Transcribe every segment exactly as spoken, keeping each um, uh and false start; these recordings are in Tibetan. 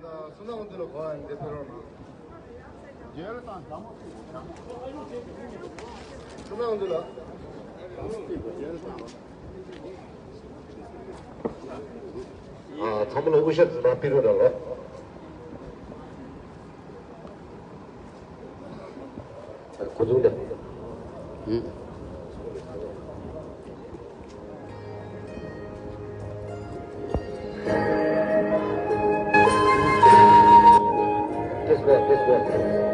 བསོད་ནམས་འདི་ལ་གོ་བ་འདི་ཕེབས་རོགས་གནང་། བསོད་ནམས་འདི་ལ། ཨ། ཚང་མ་ལ་དབུ་ཞྭ་འཛིན་པ་ཕེབས་རོགས་གནང་ལོ། ཁོ་ཚོ་ལ། ཨུ། This way, this way.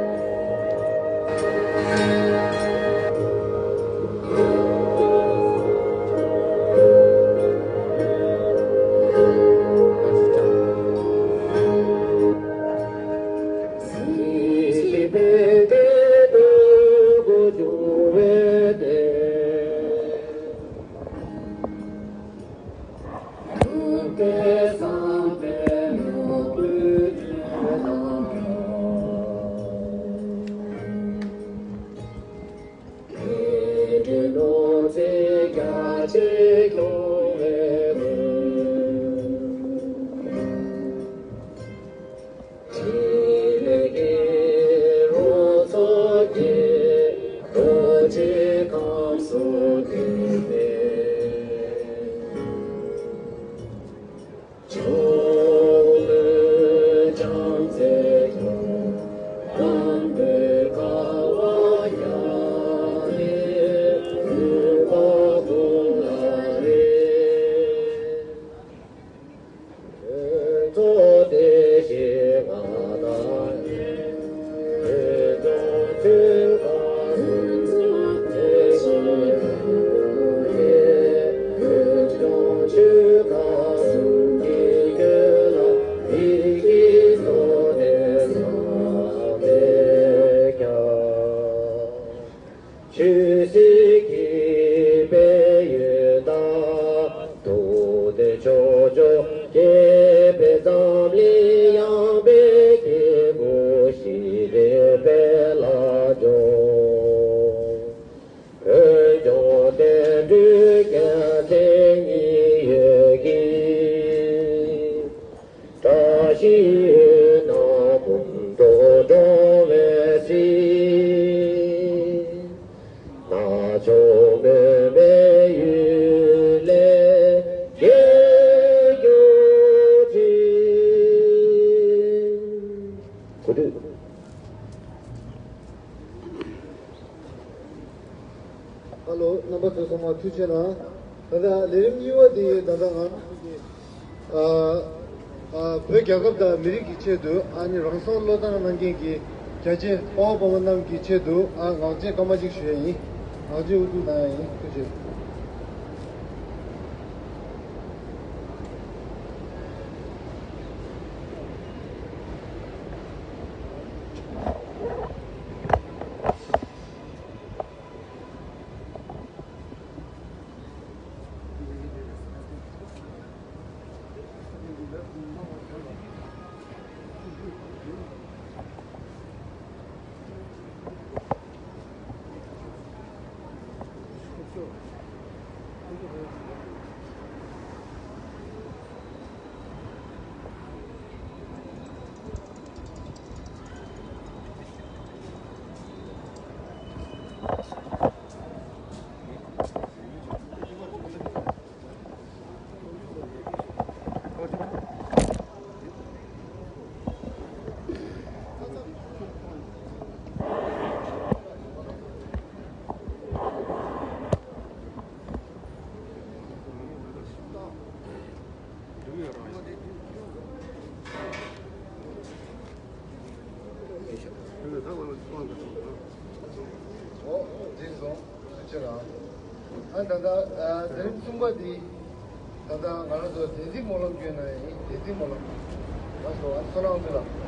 ཆོས་སྲིད་ཀྱི་དཔལ་ཡོན་དང་། ཐུགས་དང་ཕྱོགས་བཅུའི་རྒྱལ་པོ་འཛམ་གླིང་ཡངས་པའི་སྐྱེས་བུ་ཞི་བདེའི་དཔལ་ལ་འབྱོར། བོད་ལྗོངས་བསྟན་འགྲོའི་རྒྱལ་མཚན་གཉིས་ཡོད་ཀྱི། བཀྲ་ཤིས་འོད་སྣང་སྐུ་མདོག་འགྲོ་བའི་སྲིད། ནག་ཕྱོགས་མུན་པའི་ཡུལ་ལས་རྒྱལ་གྱུར་ཅིག། གོ་སྒྲིག། ཧ་ལོ། རྣམ་པ་ཚོ་ཚང་མ་ཐུགས་རྗེ་གནང་། ད་ལྟ་ལས་རིམ་གཉིས་པ་དེ་ད་ལྟ་ང་ཚོ་གི་ཨ་ཨ་བོད་རྒྱལ་ཁབ་དང་མི་རིགས་ཀྱི་ཆེད་དུ། ཨ་ནི་རང་སྲོག་བློས་བཏང་གནང་མཁན་གྱི་རྒྱལ་གཅེས་དཔའ་བོ་དཔའ་མོ་རྣམས་ཀྱི་ཆེད་དུ། ཨ་ངག་བཅད་སྐར་མ་གཅིག་ཞུ་ཡ་ཡིན། ངག་བཅད་དབུ་འཛུགས་གནང་ཡ་ཡིན། ཐུགས་རྗེ་ཆེ། ཨོ། འགྲིག་སོང་། ཐུགས་རྗེ་གནང་། ཨ་ད་ལྟ་ཨ་ལས་རིམ་གསུམ་པ་འདི་ད་ལྟ་ང་རང་ཚོ་བདེན་ཚིག་སྨོན་ལམ་སྐྱོན་གནང་ཡ་ཡིན། བདེན་ཚིག་སྨོན་ལམ། ལགས་སོ། ཨ་བསོད་ནམས་ཚོ་ལ།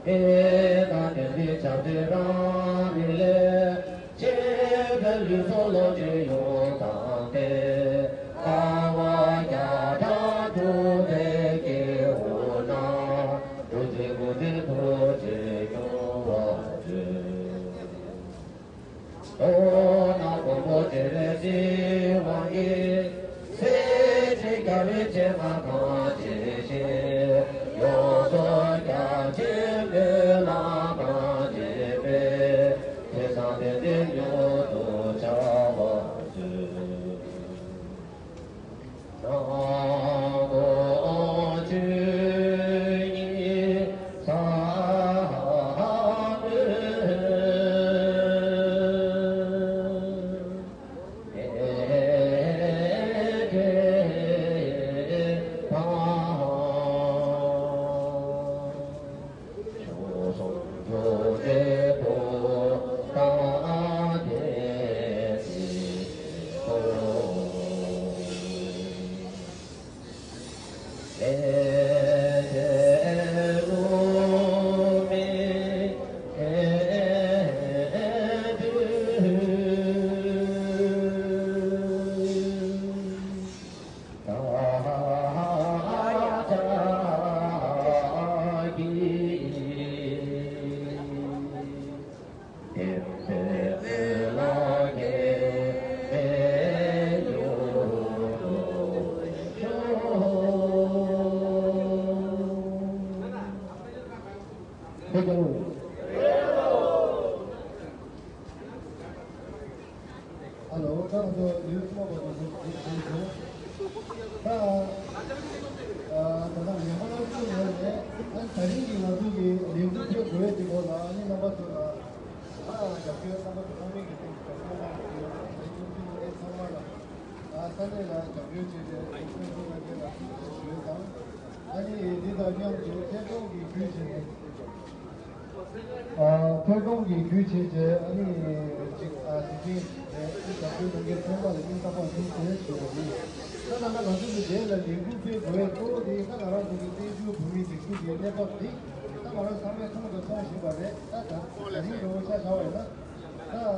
དེ་དང་ལྡན་པའི་བྱང་ཆུབ་རང་གི་ལས། ཆོས་དང་ལུས་སྲོག་ལོངས་སྤྱོད་ཡོངས་བཏང་སྟེ། དཀའ་བ་བརྒྱ་ཕྲག་འཁྲུགས་པའི་སྐྱེ་བོ་རྣམས། འགྲོ་ཚུལ་འགོག་ཚུལ་ཐུགས་རྗེས་སྐྱོང་བར་མཛོད། མདོར་ན་མགོན་པོ་བྱེ་བའི་བཞད་པ་ཡིས། སྲིད་ཞིའི་རྒྱལ་བའི་ཕྱེ་མ་གང་བྱེད་ཅིང་། ཡོངས་སུ་རྒྱ་ཆེན་པོའི་ལམ་གང་བྱེད་པའི། དེ་དང་ལྡན་ཏེ་མྱུར་དུ་བྱ་བར་མཛོད། ནམ་མཁའ་ཆོས་ཉིད་ཟབ་མོའི། ཨ་ལོ། ཁམས་བཟང་ཡུལ་སྨོན་པ་དང་གཟུགས་ཅན་དང་། ད་ད་ལྟ་ཉི་མ་སློབ་གསོ་ཡོད་རེད། ཨ་ད་རིང་གི་ང་ཚོ་གི་ལས་འགུལ་སྤེལ་དགོས་ཡས་དེ་སྐོར་ལ་ཨ་ནི་རྣམ་པ་ཚོ་ལ་ཨ་རྒྱབ་སྐྱོར་རྣམ་པ་ཚོ་ཚང་མས་ཀྱི་སྟེང་དུ་རྒྱབ་སྐྱོར་གནང་གི་ཡོད་རེད། ཚང་མ་ལ་ཨ་ས་གནས་ལ་རྒྱབ་སྐྱོར་བྱས་ཏེ་ལས་འགུལ་སྤེལ་གནང་མཁན་ལ་ཐུགས་རྗེ་ཆེ་ཞུ་ཡས་དང་། ཨ་ནི་འདི་དང་མཉམ་དུ་ཐད་གཏོང་གི་བརྒྱུད་བྱས་ནས། ཨ་ཐད་གཏོང་གི་བརྒྱུད་བྱས་རྗེས་ཨ་ནི་ཅིག་ཨ་སྲིད་འཛིན་རེད། ཨ་ནི་རྒྱབ་སྐྱོར་གནང་མཁན་ཚང་མ་ལ་སྙིང་ཐག་པ་ནས་ཐུགས་རྗེ་ཆེ་ཞུ་བ་ཡིན། ད་ལྟ་ང་ཚོ་གི་རྗེས་ལ་ལས་འགུལ་སྤེལ་དགོས་ཡས་གཙོ་བོ་དེ་ད་ང་རང་ཚོ་གི་བཙན་བྱོལ་བོད་མིའི་སྒྲིག་འཛུགས་ཀྱི་གནས་བབ་འདི་ད་ང་རང་ཚང་མས་མཐོང་དང་མཐོང་བཞིན་པ་རེད། ད་ད་ད་རིང་འགྲོ་བ་ཆ་བཞག་པ་ཡིན་ན་ད།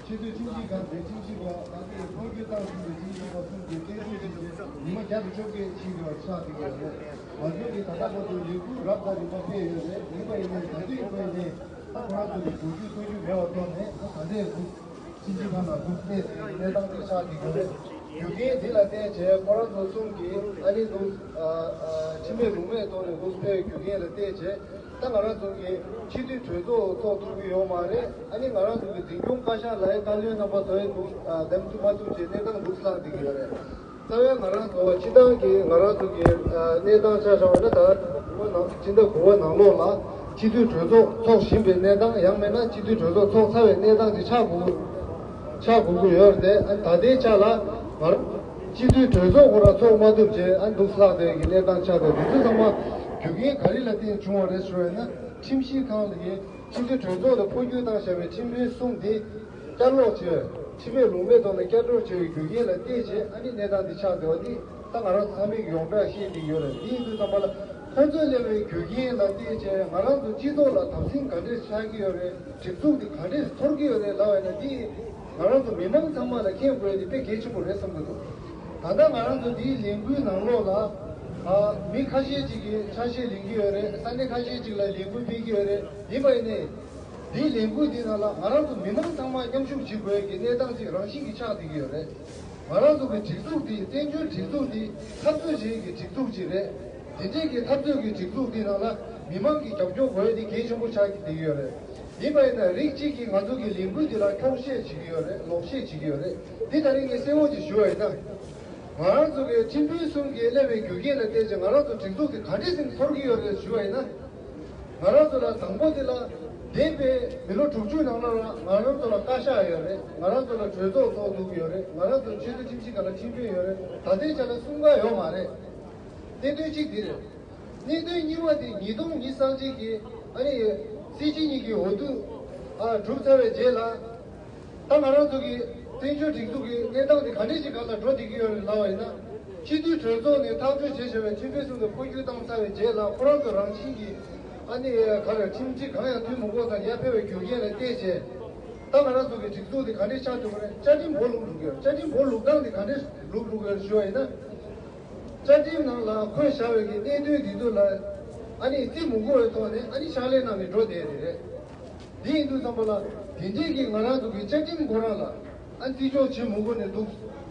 ཆེས་མཐོའི་ཁྲིམས་ཞིབ་ཁང་གི་ཁྲིམས་ཞིབ་པ་ད་ལྟའི་འཕོ་འགྱུར་བཏང་ཟིན་པའི་ཁྲིམས་ཞིབ་པ་གསུམ་གྱིས་བཙན་འཛུལ་བྱས་རྗེས་ཉི་མ་བརྒྱ་དང་བཅོ་བརྒྱད་ཕྱིན་ཡོད་ཆགས་བསྡད་ཡོད་རེད། ང་ཚོའི་གི་ད་ལྟ་བར་དུ་ལས་འགུལ་རབ་དང་རིམ་པ་སྤེལ་ཡོད་རེད། ཡིན་པ་ཡིན་ནའི་ད་དུས་ཡིན་པ་ཡིན་ནའི་ད་ཁོ་རང་ཚོ་གི་གོ་རྒྱུ་ཐོས་རྒྱུ་མེད་པ་ཐོག་ནས་ད་ད་ལྟའི་ཁྲིམས་ཞིབ་ཁང་ནང་འདུག་གནས་ཟིན་གནས་སྟངས་དེ་ཆགས་བསྡད་ཡོད་རེད། རྒྱུ་རྐྱེན་འདི་ལ་བརྟེན་བྱས་ཁོ་རང་ཚོ་གསུམ་གྱིས་ཨ་ནི་འདུག་ཨ་ཨ་ཁྲིམས་མེད་ལུགས་མེད་ཐོག་ནས་འདུག་སྤེལ་བའི་རྒྱུ་རྐྱེན་ལ་བརྟེན་བྱས། ད་ང་རང་ཚོ་གི་སྤྱི་འཐུས་གྲོས་ཚོགས་ཚོགས་ཐུབ་ཀྱི་ཡོད་མ་རེད། ཨ་ནི་ང་རང་ཚོ་གི་འཛིན་སྐྱོང་བཀའ་ཤག་ལ་ཡང་བཀའ་བློན་རྣམ་པ་ཚོ་ཡང་འདུག་ཨ་འདེམས་ཐུབ་མ་ཐུབ་བྱས་གནས་སྟངས་འདུག་ལྷག་བསྡད་ཀྱི་ཡོད་རེད། རྩ་བའི་ང་རང་ཚོ་སྤྱི་བཏང་གི་ང་རང་ཚོ་གི་ཨ་གནས་སྟངས་ཆ་བཞག་པ་ན་ད་དགུ་པ་ནང་སྤྱི་ཟླ་དགུ་པ་ནང་ལོགས་ལ་སྤྱི་འཐུས་གྲོས་ཚོགས་ཚོགས་བཞིན་པའི་གནས་སྟངས། ཡང་མིན་ན་སྤྱི་འཐུས་གྲོས་ཚོགས་ཚོགས་ཚར་བའི་གནས་སྟངས་དེ་ཆགས་དགོས་ཆགས་དགོས་ཀྱི་ཡོད་རེད། ཨ་ད་ལྟའི་ཆ་ལ་ང་རང་སྤྱི་འཐུས་གྲོས་ཚོགས་ཁོ་རང་ཚོགས་མ་ཐུབ་བྱས་ཨ་འདུག་ལྷག་བསྡད་ཀྱི་གནས་སྟངས་ཆགས་འདུག་འདི་ཚོ་ཚང་མ་རྒྱུ་རྐྱེན་ག་རེ་ལ་བརྟེན་བྱུང་བ་རེད་ཞུ་བ་ཡིན་ན། ཁྲིམས་ཞིབ་ཁང་ལ་ཡིན། སྤྱི་འཐུས་གྲོས་ཚོགས་ལ་འཕོ་འགྱུར་བཏང་བཞག་པའི་ཁྲིམས་དཔོན་གསུམ་དེ་བསྐྱར་ལོག་བྱས། ཁྲིམས་མེད་ལུགས་མེད་ཐོག་ནས་བསྐྱར་འགྲོ་བྱས་པའི་རྒྱུ་རྐྱེན་ལ་བརྟེན་བྱས་ཨ་ནི་གནས་སྟངས་འདི་ཆགས་བསྡད་པ་འདི་ད་ང་རང་ཚང་མས་ཡོངས་གྲགས་ཤེས་ཀྱི་ཡོད་རེད། འདི་ཡིན་དུས་ཙམ་པ་ལ་ཁོ་ཚོས་སླེབས་པའི་རྒྱུ་རྐྱེན་ལ་བརྟེན་བྱས་ང་རང་ཚོ་སྤྱི་ཚོགས་ལ་དམ་སྲི་ག་འདྲས་ཆགས་ཀྱི་ཡོད་རེད། སྒྲིག་འཛུགས་འདི་ག་འདྲས་འཐོར་གྱི་ཡོད་རེད་ལབ་པ་ཡིན་ན། འདི་ང་རང་ཚོ་མི་མང་ཚང་མ་ལ་མཁྱེན་དགོས་ཡ་འདི་དཔེ་གལ་ཆེན་པོ་རེད་བསམ་གྱི་འདུག་ད་ལྟ་ང་རང་ཚོ་འདིའི་ལས་འགུལ་ནང་ལོགས་ལ་ཨ་མི་ཁ་ཤས་ཅིག་གིས་ཆ་ཤས་ལེན་གྱི་ཡོད་རེད། ས་གནས་ཁ་ཤས་ཅིག་ལ་ལས་འགུལ་སྤེལ་གྱི་ཡོད་རེད། ཡིན་པ་ཡིན་ནའི་འདིའི་ལས་འགུལ་འདི་ནང་ལ་ང་རང་ཚོ་མི་མང་ཚང་མ་མཉམ་ཞུགས་བྱེད་དགོས་ཀྱི་གནས་སྟངས་ཅིག་རང་བཞིན་གྱིས་ཆགས་བསྡད་ཀྱི་ཡོད་རེད། ང་རང་ཚོ་གི་སྒྲིག་འཛུགས་འདི་བཙན་བྱོལ་སྒྲིག་འཛུགས་འདི་འཐབ་རྩོད་བྱེད་ཀྱི་སྒྲིག་འཛུགས་ཅིག་རེད། དེ་འདྲས་ཀྱི་འཐབ་རྩོད་ཀྱི་སྒྲིག་འཛུགས་འདི་ནང་ལ་མི་མང་གི་རྒྱབ་སྐྱོར་དགོས་ཡ་འདི་གལ་ཆེན་པོ་ཆགས་ཀྱི་བསྡད་ཀྱི་ཡོད་རེད། ཡིན་པ་ཡིན་ན་རིགས་གཅིག་གིས་ང་ཚོ་གི་ལས་འགུལ་འདི་ལ་འཁྱོག་བཤད་བྱེད་ཀྱི་ཡོད་རེད། ལོག་བཤད་བྱེད་ཀྱི་ཡོད་རེད། འདི་ད་རིང་ངས་གསལ་བོ་ཅིག་ཞུ་བ་ཡིན་ན། ང་རང་ཚོ་གི་ཁྲིམས་དཔོན་གསུམ་གྱིས་སླེབས་པའི་རྒྱུ་རྐྱེན་ལ་བརྟེན་བྱས་ང་རང་ཚོ་སྒྲིག་འཛུགས་དེ་ག་འདྲས་སེ་འཐོར་གྱི་ཡོད་རེད་ཞུ་བ་ཡིན་ན། ང་རང་ཚོ་ལ་དང་པོ་དེ་ལ་འདས་པའི་མི་ལོ་དྲུག་ཅུ་ནང་ལ་ང་རང་ཚོ་ལ་བཀའ་ཤག་ཡོད་རེད། ང་རང་ཚོ་ལ་གྲོས་ཚོགས་ཚོགས་འདུག་ཡོད་རེད། ང་རང་ཚོ་ཆེས་མཐོའི་ཁྲིམས་ཞིབ་ཁང་ལ་ཁྲིམས་དཔོན་ཡོད་རེད། ད་ལྟའི་ཆ་ལ་གསུམ་ཀ་ཡོད་མ་རེད། གནད་དོན་གཅིག་འདི་རེད། གནད་དོན་གཉིས་པ་དེ་ཉིས་སྟོང་ཉི་ཤུ་རྩ་གཅིག་གི་ཨ་ནི་སྲིད་སྤྱི་གཉིས་ཀྱི་འོས་བསྡུ་ཨ་གྲུབ་ཚར་བའི་རྗེས་ལ། ད་ང་རང་ཚོ་གི་བཙན་བྱོལ་སྒྲིག་འཛུགས་ཀྱི་གནས་སྟངས་དེ་ག་འདྲས་ཞིག་སྒང་ལ་འགྲོ་བསྡད་ཀྱི་ཡོད་རེད་ལབ་པ་ཡིན་ན། སྤྱི་འཐུས་གྲོས་ཚོགས་ནས་ཐག་གཅོད་བྱས་བྱས་པའི་ཁྲིམས་དཔོན་གསུམ་དུ་འཕོ་འགྱུར་བཏང་ཚར་བའི་རྗེས་ལ་ཁོ་རང་ཚོ་རང་བཞིན་གྱིས་ཨ་ནི་ག་རེ་ཁྲིམས་སྒྲིག་གང་ཡང་མཐུན་མི་དགོས་ཙང་ཡར་ཕེབས་པའི་རྒྱུ་རྐྱེན་ལ་བལྟས་བྱས། ད་ང་རང་ཚོ་གི་སྒྲིག་འཛུགས་དེ་ག་འདྲས་ཆགས་འགྲོ་གི་རེད། བཅའ་ཁྲིམས་སྦོ་ལུག་འགྲོ་གི་ཡོད། བཅའ་ཁྲིམས་སྦོ་ལུག་སྟངས་དེ་ག་འདྲས་ལུག་འགྲོ་གི་ཡོད་ཞུ་བ་ཡིན་ན། བཅའ་ཁྲིམས་ནང་ལ་འཁོད་བཞག་པའི་གི་གནད་དོན་དེ་ཚོ་ལ་ཨ་ནི་བརྩི་མི་དགོས་པའི་ཐོག་ནས་ཨ་ནི་ཕྱག་ལས་གནང་ནས་འགྲོ་བསྡད་དེ་རེད། འདི་ཡིན་དུས་ཙམ་པ་ལ་དེ་འདྲས་ཀྱི་ང་རང་ཚོ་གི་བཅའ་ཁྲིམས་ཁོ་རང་ལ་ཨ་བརྩི་འཇོག་བྱེད་མི་དགོས་ནས་འདུག་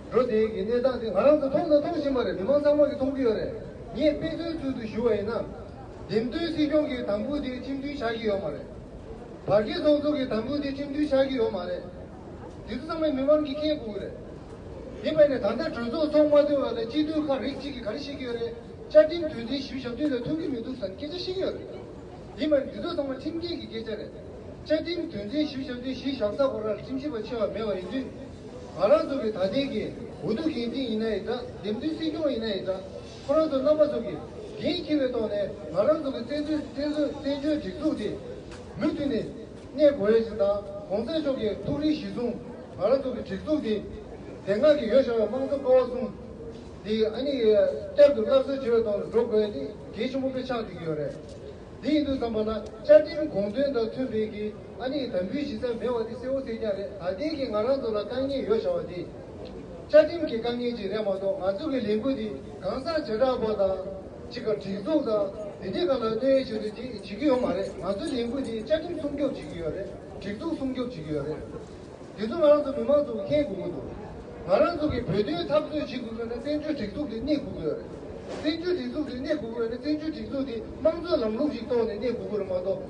འགྲོ་བསྡད་ཀྱི་གནས་སྟངས་དེ་ང་རང་ཚོ་མཐོང་དང་མཐོང་བཞིན་པ་རེད། མི་མང་ཚང་མ་གིས་མཐོང་གི་ཡོད་རེད། ངས་དཔེ་མཚོན་ཚུལ་དུ་ཞུ་བ་ཡིན་ན། འདེམས་ཐོན་སྲིད་སྐྱོང་གི་དམ་འབུལ་དེ་ཁྲིམས་མཐུན་བཞག་གི་ཡོད་མ་རེད། བར་བརྒལ་ཚོགས་གཙོ་གི་དམ་འབུལ་དེ་ཁྲིམས་མཐུན་བཞག་གི་ཡོད་མ་རེད། དེ་ཚོ་ཚང་མས་མི་མང་གིས་མཁྱེན་དགོས་ཀྱི་རེད། ཡིན་པ་ནས་ད་ལྟ་གྲོས་ཚོགས་ཚོགས་མ་ཐུབ་པ་ལ་སྤྱི་འཐུས་ཁག་རིགས་གཅིག་གིས་ག་རེ་བཤད་ཀྱི་ཡོད་རེད། བཅའ་ཁྲིམས་དོན་ཚན་བཞི་བཅུ་ཞེ་བདུན་ལ་མཐུན་གྱི་མི་འདུག་ཟེར་ནས་སྐད་ཆ་བཤད་ཀྱི་ཡོད་རེད། ཡིན་པ་ནས་འདི་ཚོ་ཚང་མ་ཁྲིམས་འགལ་གྱི་སྐད་ཆ་རེད། བཅའ་ཁྲིམས་དོན་ཚན་བཞི་བཅུ་ཞེ་བདུན་གཞི་བཞག་ས་ཁོ་རང་ལ་ཁྲིམས་ཞིབ་པ་ཆེ་བ་མེད་པ་ཡིན་དུས། ང་རང་ཚོ་གི་ད་ལྟའི་གི་འོས་བསྡུ་འགན་འཛིན་ཡིན་ན་ཡིན་འདྲ། འདེམས་ཐོན་སྲིད་སྐྱོང་ཡིན་ན་ཡིན་འདྲ། ཁོ་རང་ཚོ་རྣམ་པ་ཚོ་གིས་འགན་འཁྱེར་བའི་ཐོག་ནས་ང་རང་ཚོ་གི་བཙན་བྱོལ་བཙན་བྱོལ་བཙན་བྱོལ་སྒྲིག་འཛུགས་དེ་མུ་མཐུད་ནས་གནས་དགོས་ཡ་ཞིག་དང་། གོང་ས་མཆོག་གི་ཐུགས་རེ་གཞི་བཟུང་ང་རང་ཚོ་གི་སྒྲིག་འཛུགས་དེ་དེ་སྔ་གི་ཡོད་བཞག་པའི་དམངས་གཙོ་ཀ་བ་གསུམ་དེ་ཨ་ནི་བསྐྱར་དུ་སླར་གསོ་བྱེད་པའི་ཐོག་ནས་འགྲོ་དགོས་ཡ་དེ་གལ་ཆེན་པོ་དཔེ་ཆགས་བསྡད་ཀྱི་ཡོད་རེད། འདི་ཡིན་དུས་ཙམ་པ་ལ་བཅའ་ཁྲིམས་དགོངས་དོན་དང་མཐུན་པའི་གི་ཨ་ནི་དམ་འབུལ་གཞི་རྩ་མེད་པ་དེ་གསལ་བོ་གསལ་རྐྱང་རེད། ད་ལྟའི་གི་ང་རང་ཚོ་ལ་དཀའ་ངལ་ཡོད་བྱ་བ་དེ་བཅའ་ཁྲིམས་ཀྱི་དཀའ་ངལ་ཅིག་རེད་མ་གཏོགས། ང་ཚོ་གི་ལས་འགུལ་འདི་གང་ཟག་བྱེ་བྲག་པ་དང་གཅིག་ག་སྒྲིག་འཛུགས་དང་དེ་འདྲའི་སྒང་ལ་གནོད་ཡས་བྱེད་དུས་དེ་བྱེད་ཀྱི་ཡོད་མ་རེད། ང་ཚོའི་ལས་འགུལ་འདི་བཅའ་ཁྲིམས་སྲུང་སྐྱོབ་བྱེད་ཀྱི་ཡོད་རེད། སྒྲིག་འཛུགས་སྲུང་སྐྱོབ་བྱེད་ཀྱི་ཡོད་རེད། དེ་ཚོ་ང་རང་ཚོ་མི་མང་ཚོ་མཁྱེན་དགོས་ཀྱི་འདུག་ང་རང་ཚོ་གི་བོད་དོན་འཐབ་རྩོད་བྱེད་དགོས་ཀྱི་ཡོད་ན་བཙན་བྱོལ་སྒྲིག་འཛུགས་དེ་གནས་དགོས་ཀྱི་ཡོད་རེད། བཙན་བྱོལ་སྒྲིག་འཛུགས་དེ་གནས་དགོས་ཀྱི་ཡོད་ན་བཙན་བྱོལ་སྒྲིག་འཛུགས་དེ་དམངས་གཙོའི་ལམ་ལུགས་ཤིག་ཐོག་ནས་གནས་དགོས་ཀྱི་རེད་མ་གཏོགས།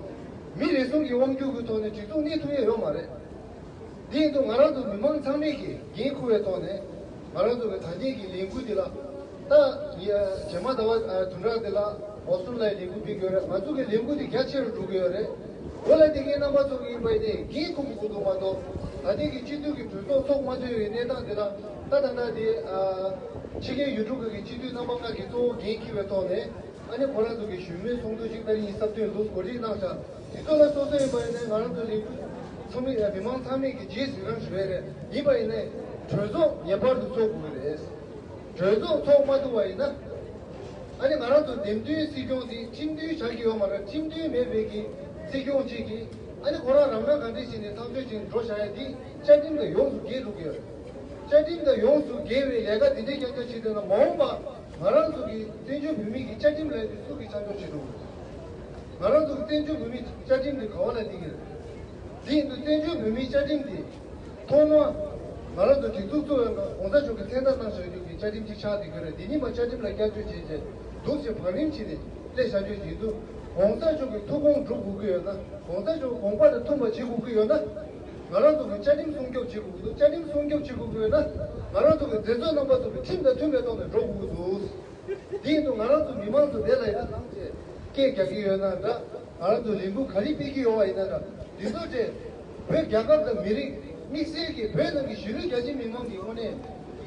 མི་རེ་ཟུང་གི་དབང་སྒྱུར་གྱི་ཐོག་ནས་སྒྲིག་འཛུགས་གནས་ཐུབ་ཡས་ཡོད་མ་རེད། དེ་ཡིན་དུས་ང་རང་ཚོ་མི་མང་ཚང་མས་ཀྱིས་འགན་འཁུར་བའི་ཐོག་ནས་ང་རང་ཚོ་གི་ད་ལྟའི་གི་ལས་འགུལ་འདི་ལ། ད་ཡ་རྗེས་མ་ཟླ་བ་ཨ་བདུན་ཕྲག་འདི་ལ་ཨོ་སི་ཀྲི་ལ་ཡའི་ལས་འགུལ་སྤེལ་གྱི་ཡོད་རེད། ང་ཚོ་གི་ལས་འགུལ་འདི་རྒྱ་ཆེ་རུ་འགྲོ་གི་ཡོད་རེད། འོ་ལ་དེ་གའི་རྣམ་པ་ཚོ་གི་ཡིན་པ་ཡིན་ནའི་འགན་འཁུར་དགོས་ཀྱི་འདུག་མ་གཏོགས། ད་ལྟའི་གི་སྤྱི་འཐུས་ཀྱི་གྲོས་ཚོགས་ཚོགས་མ་ཐུབ་པའི་གནས་སྟངས་འདི་ལ། ད་ད་ལྟ་དེ་ཨ་ཕྱི་རྒྱལ་ཡུལ་གྲུ་ཁག་གི་སྤྱི་འཐུས་རྣམ་པ་ཁག་གིས་གཙོ་བོ་འགན་འཁྱེར་བའི་ཐོག་ནས། ཨ་ནི་ཁོ་རང་ཚོ་གི་ཞུ་མོལ་ཚོགས་འདུ་ཞིག་ད་རིང་ཡིན་གསར་གཏོད་འདུག་གོ་སྒྲིག་གནང་ཤག་དེ་ཚོ་ལ་སོ་སོ་ཡིན་པ་ཡིན་ནའི་ང་རང་ཚོ་ལས་འགུལ་ཚོགས་མི་མི་མང་ཚང་མས་ཀྱི་རྗེས་གཟིགས་རང་ཞུ་ཡས་རེད། ཡིན་པ་ཡིན་ནའི་གྲོས་ཚོགས་ངེས་པར་དུ་ཚོགས་དགོས་ཀྱི་རེད། གྲོས་ཚོགས་ཚོགས་མ་ཐུབ་པ་ཡིན་ན། ཨ་ནི་ང་རང་ཚོ་འདེམས་ཐོན་སྲིད་སྐྱོང་དེ་ཁྲིམས་མཐུན་བཞག་གི་ཡོད་མ་རེད། ཁྲིམས་མཐུན་མེད་པའི་གི་སྲིད་སྐྱོང་གཅིག་གིས་ཨ་ནི་ཁོ་རང་རང་དབང་ག་འདྲས་བྱས་ནས་ཐག་གཅོད་བྱས་ནས་འགྲོ་བཞག་ཡ་དེ་བཅའ་ཁྲིམས་དང་ཡོངས་སུ་འགལ་འགྲོ་གི་ཡོད་རེད། བཅའ་ཁྲིམས་དང་ཡོངས་སུ་འགལ་བའི་ལས་ཀ་དེ་འདྲའི་རྐྱང་རྐྱང་བྱས་བསྡད་ན་མ་འོངས་པ། ང་རང་ཚོ་གི་བཙན་བྱོལ་བོད་མི་གི་བཅའ་ཁྲིམས་ལབ་ཡ་དེ་སུ་གིས་ཆ་འཇོག་བྱེད་ཐུབ། ང་རང་ཚོ་གི་བཙན་བྱོལ་བོད་མིའི་བཅའ་ཁྲིམས་དེ་ག་བ་ལ་བསྡད་ཀྱི་རེད། དེ་ཡིན་དུས་བཙན་བྱོལ་བོད་མིའི་བཅའ་ཁྲིམས་དེ་ཐོག་མ་ང་རང་ཚོ་སྒྲིག་འཛུགས་བཙུགས་པའི་སྐབས་གོང་ས་མཆོག་གིས་མཚན་རྟགས་གནང་བཞག་རྒྱུ་གི་བཅའ་ཁྲིམས་གཅིག་ཆགས་བསྡད་ཀྱི་རེད། དེ་ཉིད་མ་བཅའ་ཁྲིམས་ལ་བསྐྱར་བཅོས་བྱས་རྗེས་འདུག་ཅེས་བང་རིམ་བྱས་ནས་སླེབས་བཞག་རྒྱུ་ཡིན་དུས་གོང་ས་མཆོག་གི་ཐུགས་དགོངས་སྒྲུབ་དགོས་ཀྱི་ཡོད་ན། གོང་ས་མཆོག་དགོངས་པ་དང་མཐུན་པ་བྱེད་དགོས་ཀྱི་ཡོད་ན། ང་རང་ཚོ་གི་བཅའ་ཁྲིམས་སྲུང་སྐྱོབ་བྱེད་དགོས་ཀྱི་འདུག་བཅའ་ཁྲིམས་སྲུང་སྐྱོབ་བྱེད་དགོས་ཀྱི་ཡོད་ན། ང་རང་ཚོ་གི་མཛད་གཙོ་རྣམ་པ་ཚོ་གི་ཁྲིམས་དང་མཐུན་པའི་ཐོག་ནས་འགྲོ་དགོས་ཀྱི་འདུག་དེ་ཡིན་དུས་ང་རང་ཚོ་མི་མང་ཚོ་དེ་ལ་ཡ་ལངས་བྱས་སྐད་རྒྱག་གི་ཡོད་ན་འདྲ། ང་རང་ཚོ་ལས་འགུལ་ག་རེ་སྤེལ་གྱི་ཡོད་པ་ཡིན་ན་འདྲ། འདི་ཚོ་བྱས་བོད་རྒྱལ་ཁབ་དང་མི་རིགས་དམིགས་བསལ་གྱི་བོད་ནང་གི་གཞིས་ལུས་རྒྱ་ཆེ་མི་མང་གི་དངོས་གནས་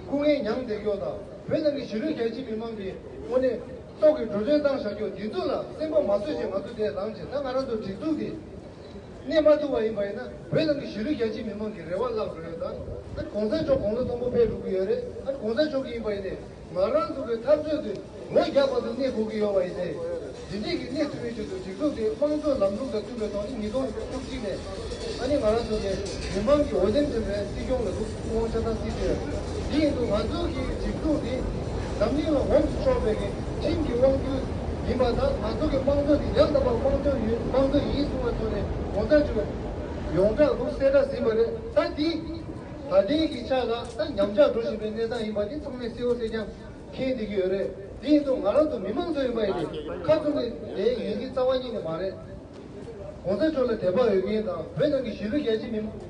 སྐུ་ངལ་མྱངས་བསྡད་ཀྱོག་དང་། བོད་ནང་གི་གཞིས་ལུས་རྒྱ་ཆེ་མི་མང་གི་དངོས་གནས་སྲོག་གི་འགྲོ་གྲོན་བཏང་བཞག་ཀྱོག་འདི་ཚོ་ལ་སེམས་པ་མ་བཟོད་བྱས་ང་ཚོ་དེ་ལངས་བྱས། ད་ང་རང་ཚོ་སྒྲིག་འཛུགས་འདི་གནས་མ་ཐུབ་པ་ཡིན་པ་ཡིན་ན། བོད་ནང་གི་གཞིས་ལུས་རྒྱ་ཆེ་མི་མང་གི་རེ་བ་བརླག་འགྲོ་ཡོད་ད། ཨ་གོང་ས་མཆོག་དགུང་ལོ་མཐོན་པོ་ཕེབས་འགྲོ་གི་ཡོད་རེད། ཨ་གོང་ས་མཆོག་གི་ཡིན་པ་ཡིན་ནའི་ང་རང་ཚོ་གི་འཐབ་རྩོད་དེ་ལོ་བརྒྱ་བར་དུ་གནས་དགོས་ཀྱི་ཡོད་པ་ཡིན་ནའི། འདི་འདྲས་ཀྱི་གནས་ཐུབ་པའི་ཆེད་དུ་སྒྲིག་འཛུགས་དེ་དམངས་གཙོའི་ལམ་ལུགས་དང་མཐུན་པའི་ཐོག་ནས་ཉིས་སྟོང་བཅུ་གཅིག་ནས་ཨ་ནི་ང་རང་ཚོ་གི་མི་མང་གི་འོས་འདེམས་ཐོན་པའི་སྲིད་སྐྱོང་ལ་འདུག་དབང་ཆ་ཚང་སྲིད་དེ། འདི་ཡིན་དུས་ང་ཚོ་གི་སྒྲིག་འཛུགས་འདི་འཛམ་གླིང་ལ་འོག་ཏུ་ཕྱོགས་པའི་གི་ཁྲིམས་ཀྱི་དབང་སྒྱུར་ཡིན་པ་དང་། ང་ཚོ་གི་དམངས་གཙོ་འདི་ཡང་དག་པར་དམངས་གཙོ་ཡིན། དམངས་གཙོ་ཡིན་གསུངས་པའི་ཐོག་ནས་གོང་ས་མཆོག་ཡོངས་གྲགས་འདུག་གསལ་བསྒྲགས་ཟིན་པ་རེད། ད་འདི་ད་ལྟའི་གི་ཆ་ལ་ད་ཉམས་ཆག་འགྲོ་བཞིན་པའི་གནས་སྟངས་ཡིན་པ་འདི་ཚང་མས་གསལ་བོ་གསལ་རྐྱང་མཁྱེན་བསྡད་ཀྱི་ཡོད་རེད། དེ་ཡིན་དུས་ང་རང་ཚོ་མི་མང་ཚོ་ཡིན་པ་ཡིན་ཏེ་ཁ་བཙུམ་ནས་བསྡད་ཡོང་གི་རྩ་བ་ཉིད་ནས་མ་རེད། གོང་ས་མཆོག་ལ་དད་པ་ཡོད་མཁན་དང་བོད་ནང་གི་གཞིས་ལུས་རྒྱ་ཆེ་མི་མང་གི་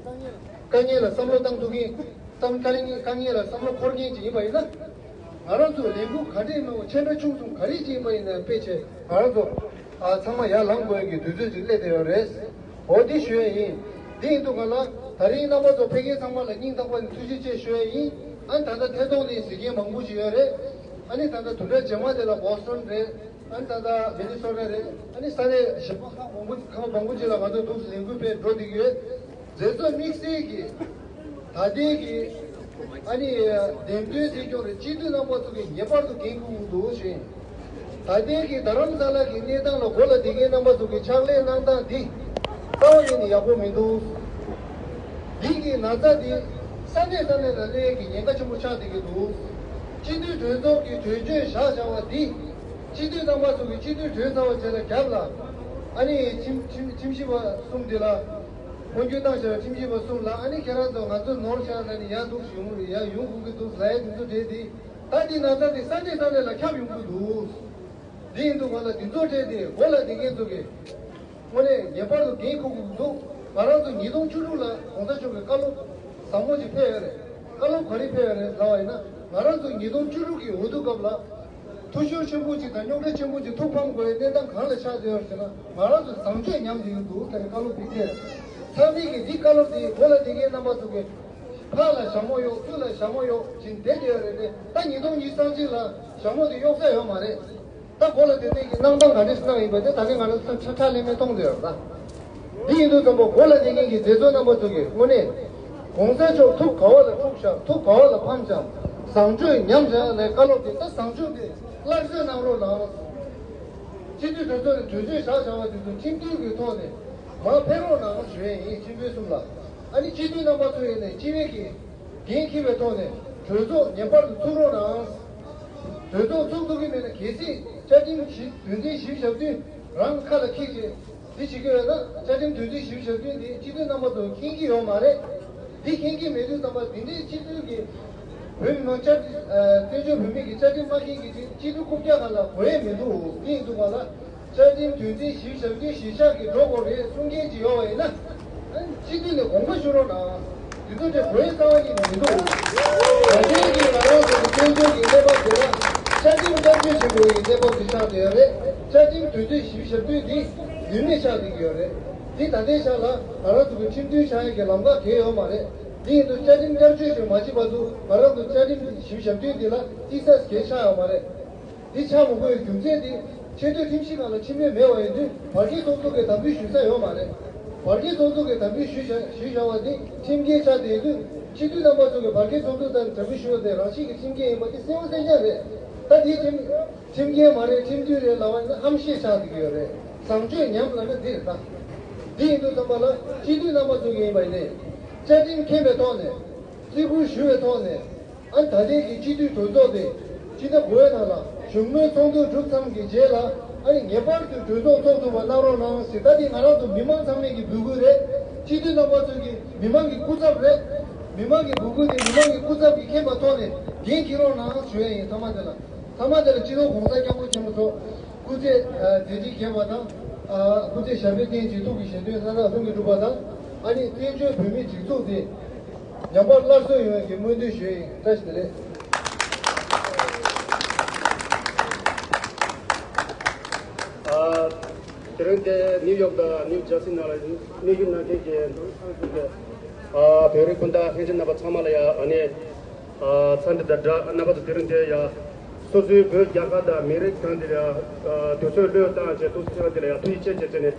དཀའ་ངལ་ལ་བསམ་བློ་བཏང་ཐུབ་མཁན། བསམ་དཀའ་ངལ་དཀའ་ངལ་ལ་བསམ་བློ་འཁོར་མཁན་ཅིག་ཡིན་པ་ཡིན་ན། ང་རང་ཚོ་ལས་འགུལ་ག་འདྲས་མང་ཆེ་འདྲ་ཆུང་གསུམ་ག་རེ་ཅིག་ཡིན་པ་ཡིན་ན་སྤེལ་བྱས་ང་རང་ཚོ་ཨ་ཚང་མ་ཡར་ལངས་དགོས་ཀྱི་དུས་ཚོད་ཅིག་སླེབས་བསྡད་ཡོད་རེད། འོ་འདི་ཞུ་ཡ་ཡིན། འདི་ཡིན་དུས་ག་ལ་ད་རིང་རྣམ་པ་ཚོ་ཕེབས་མཁན་ཚང་མ་ལ་སྙིང་ཐག་པ་ནས་ཐུགས་རྗེ་ཆེ་ཞུ་ཡ་ཡིན། ཨ་ནི་ད་ལྟ་ཐད་གཏོང་ནས་གཟིགས་མཁན་མང་པོ་ཞིག་ཡོད་རེད། ཨ་ནི་ད་ལྟ་བདུན་ཕྲག་རྗེས་མ་དེ་ལ་བོ་སི་ཊོན་རེད། ཨ་ནི་ད་ལྟ་མི་ནི་སོ་ཊ་རེད། ཨ་ནི་ས་གནས་གཞན་པ་ཁག་མང་པོ་ཁག་མང་པོ་ཅིག་ལ་ང་ཚོ་འདུག་ལས་འགུལ་སྤེལ་འགྲོ་བསྡད་ཀྱི་ཡོད། མཛད་གཙོ་དམིགས་བསལ་གྱིས་ད་ལྟའི་གི་ཨ་ནི་འདེམས་ཐོན་སྲིད་སྐྱོང་རེད། སྤྱི་འཐུས་རྣམ་པ་ཚོ་གིས་ངེས་པར་དུ་འགན་འཁུར་དགོས་འདུག་ཞུ་ཡིན། ད་ལྟའི་གི་རྡ་རམ་ས་ལ་གི་གནས་སྟངས་ལ་གོ་ལ་བསྡད་མཁན་རྣམ་པ་ཚོ་གིས་ཕྱག་ལས་གནང་སྟངས་འདི་རྩ་བ་ཉིད་ནས་ཡག་པོ་མི་འདུག་འདི་གི་ན་ཚ་འདི་ས་གནས་ས་གནས་ལ་སླེབས་ཡས་ཀྱི་ཉེན་ཁ་ཆེན་པོ་ཆགས་བསྡད་ཀྱི་འདུག་སྤྱི་འཐུས་གྲོས་ཚོགས་ཀྱི་གྲོས་ཆོད་བཞག་བཞག་པ་འདི་སྤྱི་འཐུས་རྣམ་པ་ཚོ་གིས་སྤྱི་འཐུས་གྲོས་ཚོགས་བྱས་ལ་རྒྱབ་ལ་ཨ་ནི་ཁྲིམས་ཁྲིམས་ཁྲིམས་ཞིབ་པ་གསུམ་འདི་ལ་འཕོ་འགྱུར་བཏང་བཞག་ཁྲིམས་ཞིབ་པ་གསུམ་ལ་ཨ་ནི་ཁྱེད་རང་ཚོ་ང་ཚོ་ནོར་ཆགས་ལ་ནི་ཡར་འདུག་ཡོང་ཡར་ཡོང་དགོས་ཀྱི་འདུག་ལབ་ཡས་འདི་ཚོ་གྲས་འདི་ད་འདི་ན་ཚ་འདི་ས་གནས་ས་གནས་ལ་ཁྱབ་ཡོང་གི་འདུག་འདི་ཡིན་དུས་ང་ལ་འདི་ཚོ་གྲས་འདི་གོ་ལ་འདི་ངེད་ཚོ་གི་དངོས་གནས་ངེས་པར་དུ་འགན་འཁུར་དགོས་འདུག་ང་རང་ཚོ་ཉིས་སྟོང་བཅུ་དྲུག་ལ་གོང་ས་མཆོག་གི་བཀའ་སློབ་ཟབ་མོ་ཞིག་ཕེབས་ཡོད་རེད། བཀའ་སློབ་ག་རེ་ཕེབས་ཡོད་རེད་ལབ་པ་ཡིན་ན། ང་རང་ཚོ་ཉིས་སྟོང་བཅུ་དྲུག་གི་འོས་བསྡུ་སྐབས་ལ་འཐུས་ཤོར་ཆེན་པོ་ཅིག་དང་རྙོག་དྲ་ཆེན་པོ་ཅིག་ཐུགས་ཕམ་དགོས་པའི་གནས་སྟངས་གང་ལ་ཆགས་བསྡད་ཡོད་ཟེར་ན། ང་རང་ཚོ་བཟང་སྤྱོད་ཉམས་བསྡད་ཡོད་འདུག་ཟེར་ནས་བཀའ་སློབ་དེ་ཕེབས། ཚང་མས་ཀྱིས་འདི་བཀའ་སློབ་དེ་གོ་ལ་འདི་གའི་རྣམ་པ་ཚོ་གིས་ཕར་ལ་ཞྭ་མོ་གཡོག་ཚུར་ལ་ཞྭ་མོ་གཡོག་བྱས་བསྡད་བསྡད་ཡོད་རེད་དེ། ད་ཉིས་སྟོང་ཉི་ཤུ་རྩ་གཅིག་ལ་ཞྭ་མོ་དེ་གཡོག་ས་ཡོད་མ་རེད། ད་གོ་ལ་དེ་ནས་ཀྱི་གནང་སྟངས་ག་འདྲས་གནང་ཡིན་པ་དེ་ད་ནི་ང་རང་ཚོ་ཁྲ་ཁྲ་ལེན་མེད་མཐོང་བསྡད་ཡོད་རེད་ད། འདི་ཡིན་དུས་ཙམ་པ་གོ་ལ་འདི་གིན་གྱི་མཛད་གཙོ་རྣམ་པ་ཚོ་གིས་དངོས་གནས་གོང་ས་མཆོག་ཐུགས་ག་བ་ལ་འཁྲུག་བཞག་ཐུགས་ག་བ་ལ་ཕམ་བཞག་བཟང་སྤྱོད་ཉམས་བཞག་ལས་བཀའ་སློབ་དེ་ད་བཟང་སྤྱོད་དེ་སླར་གསོ་གནང་རོགས་གནང་། སྤྱི་འཐུས་གྲོས་ཚོགས་ནས་གྲོས་ཆོད་བཞག་བཞག་པ་དེ་ཚོ་ཁྲིམས་མཐུན་གྱི་ཐོག་ནས་མར་ཕེབས་རོགས་གནང་ཞུ་ཡས་ཡིན། སྤྱི་འཐུས་གསུམ་ལ་ཨ་ནི་སྤྱི་འཐུས་རྣམ་པ་ཚོ་ཡིན་ནས་སྤྱི་བའི་གི་འགན་འཁྱེར་བའི་ཐོག་ནས་གྲོས་ཚོགས་ངེས་པར་དུ་ཚུགས་རོགས་གནང་། གྲོས་ཚོགས་ཚུགས་ཐུབ་ཀྱི་མེད་ན་གལ་སྲིད་བཅའ་ཁྲིམས་བཞི་དོན་ཚན་བཞི་བཞག་དུས་རང་ཁ་ལ་འཁྱེར་བྱས་ དེ་བྱེད་ཀྱི་ཡོད་ན་བཅའ་ཁྲིམས་དོན་ཚན་བཞི་བཅུ་ཞེ་བདུན་དེ་སྤྱི་འཐུས་རྣམ་པ་ཚོ་མཁྱེན་གྱི་ཡོད་མ་རེད། འདི་མཁྱེན་གྱི་མེད་དུས་ཙམ་པ་འདི་འདྲའི་སྤྱི་འཐུས་ཀྱི་བོད་མི་མང་བཅའ་ཁྲིམས་བཙན་བྱོལ་བོད་མི་གི་བཅའ་ཁྲིམས་མ་མཁྱེན་གྱི་དེ་སྤྱི་འཐུས་རྐུབ་བཀྱག་སྒང་ལ་གོ་ཡས་མི་འདུག་དེ་ཡིན་དུས་ག་ལ་བཅའ་ཁྲིམས་དོན་ཚན་བཞི་བཅུ་ཞེ་བདུན་གཞིར་བཞག་གི་འགྲོ་དགོས་རེད་གསུང་མཁན་ཅིག་ཡོད་པ་ཡིན་ན། སྤྱི་འཐུས་ནས་དགོངས་པ་ཞུ་རོགས་གནང་། དེ་ཚོ་དེ་གོ་ཡས་རྩ་བ་ཉིད་ནས་མི་འདུག་ད་ཐེངས་ཀྱི་ང་རང་ཚོ་གི་བཙན་བྱོལ་གྱི་གནས་བབ་དེ་ལ་བཅའ་ཁྲིམས་བསྐྱར་བཅོས་བྱེད་དགོས་ཀྱི་གནས་བབ་དེ་ཆགས་བསྡད་ཡོད་རེད། བཅའ་ཁྲིམས་དོན་ཚན་བཞི་བཅུ་ཞེ་བདུན་དེ་ནུས་མེད་ཆགས་བསྡད་ཀྱི་ཡོད་རེད། དེ་ད་ལྟའི་ཆ་ལ་ང་རང་ཚོ་གི་ཁྲིམས་མཐུན་ཆགས་ཡས་ཀྱི་ལམ་ཁ་གང་ཡོད་མ་རེད། དེ་ཡིན་དུས་བཅའ་ཁྲིམས་བསྐྱར་བཅོས་ཞིག་མ་བྱས་བར་དུ་ང་རང་ཚོ་བཅའ་ཁྲིམས་བཞི་བཅུ་ཞེ་བདུན་དེ་ལ་རྩིས་ས་གང་ཡང་ཆགས་ཡོད་མ་རེད། འདི་ཆགས་མི་དགོས་པའི་རྒྱུ་མཚན་དེ་ཆེས་མཐོའི་ཁྲིམས་ཞིབ་ཁང་ལ་ཁྲིམས་ར་མེད་པ་ཡིན་དུས་བར་བརྒལ་ཚོགས་གཙོ་གིས་དམ་འབུལ་ཞུ་ས་ཡོད་མ་རེད། བར་བརྒལ་ཚོགས་གཙོ་གིས་དམ་འབུལ་ཞུས་བཞག་ཞུས་བཞག་པ་དེ་ཁྲིམས་འགལ་ཆགས་བསྡད་དུས་སྤྱི་འཐུས་རྣམ་པ་ཚོ་གིས་བར་བརྒལ་ཚོགས་གཙོ་དང་དམ་འབུལ་ཞུ་བ་དེ་རང་བཞིན་གྱི་ཁྲིམས་འགལ་ཡིན་པ་དེ་གསལ་པོ་གསལ་རྐྱང་རེད། ད་དེའི་ཁྲིམས་ཁྲིམས་འགལ་མ་རེད་ཁྲིམས་མཐུན་རེད་ལབ་པ་ཡིན་ན་ཧམ་བཤད་ཆགས་བསྡད་ཀྱི་ཡོད་རེད། བཟང་སྤྱོད་ཉམས་ལབ་ན་འདི་རེད་ད། འདི་ཡིན་དུས་ཙམ་པ་ལ་སྤྱི་འཐུས་རྣམ་པ་ཚོ་གིས་ཡིན་པ་ཡིན་ནའི་བཅའ་ཁྲིམས་མཁྱེན་པའི་ཐོག་ནས་བརྩི་བཀུར་ཞུ་བའི་ཐོག་ནས། ཨ་ནི་ད་ལྟའི་གི་སྤྱི་འཐུས་གྲོས་ཚོགས་དེ་སྤྱི་ཟླ་དགུ་པའི་ནང་ལ་བཞུགས་མོལ་ཚོགས་འདུ་གྲུབ་ཚར་གྱི་རྗེས་ལ་ཨ་ནི་ངེས་པར་དུ་གྲོས་ཚོགས་འཚོགས་ཐུབ་པ་གནང་རོགས་གནང་ཟེར། ད་འདི་ང་རང་ཚོ་མི་མང་ཚང་མས་ཀྱི་འབོད་སྐུལ་རེད། སྤྱི་འཐུས་རྣམ་པ་ཚོས་ཀྱི་མི་མང་གི་སྐུ་ཚབ་རེད། མི་མང་གི་འབོད་སྐུལ་དེ་མི་མང་གི་སྐུ་ཚབ་ཀྱིས་མཁྱེན་པ་ཐོག་ནས་འགན་འཁྱེར་རོགས་གནང་ཞུ་ཡ་ཡིན། ཐ་མ་དེ་ལ་ཐ་མ་དེ་ལ་སྤྱི་ནོར་༸གོང་ས་༸སྐྱབས་མགོན་ཆེན་པོ་མཆོག་སྐུ་ཚེ་ཨ་བདེ་སྐྱིད་རྒྱས་པ་དང་ཨ་སྐུ་ཚེ་ཞབས་པད་བརྟན་ཅིང་ཐུགས་ཀྱི་བཞེད་དོན་སྣ་ཚོགས་ལྷུན་གྱིས་གྲུབ་པ་དང་། ཨ་ནི་བཙན་བྱོལ་བོད་མིའི་སྒྲིག་འཛུགས་དེ་ཉམས་པ་སླར་གསོ་ཡོང་བའི་སྨོན་འདུན་ཞུ་ཡིན། བཀྲ་ཤིས་བདེ་ལེགས། ཨ་དེ་རིང་འདིར་ནིའུ་ཡོག་དང་ནིའུ་ཇར་སི་ནང་ལ་དམིགས་ཞིབ་གནང་མཁན་གྱི་ཨ་བོད་རིགས་སྤུན་ཟླ་ལྷན་རྒྱས་རྣམ་པ་ཚང་མ་ལ་ཡང་ཨ་ནི། ཨ་ཚ་འདི་དང་འདྲ་རྣམ་པ་ཚོ་དེ་རིང་འདིར་ཡང་སོ་སོའི་བོད་རྒྱལ་ཁབ་དང་མི་རིགས་གང་དེ་ལ་ཡང་དུས་ཚོད་བློས་བཏང་བྱས་ཐུགས་སུ་ཆེ་བ་དེ་ལ་ཡང་ཐུགས་རྗེ་ཆེ་ཞུ་ནས།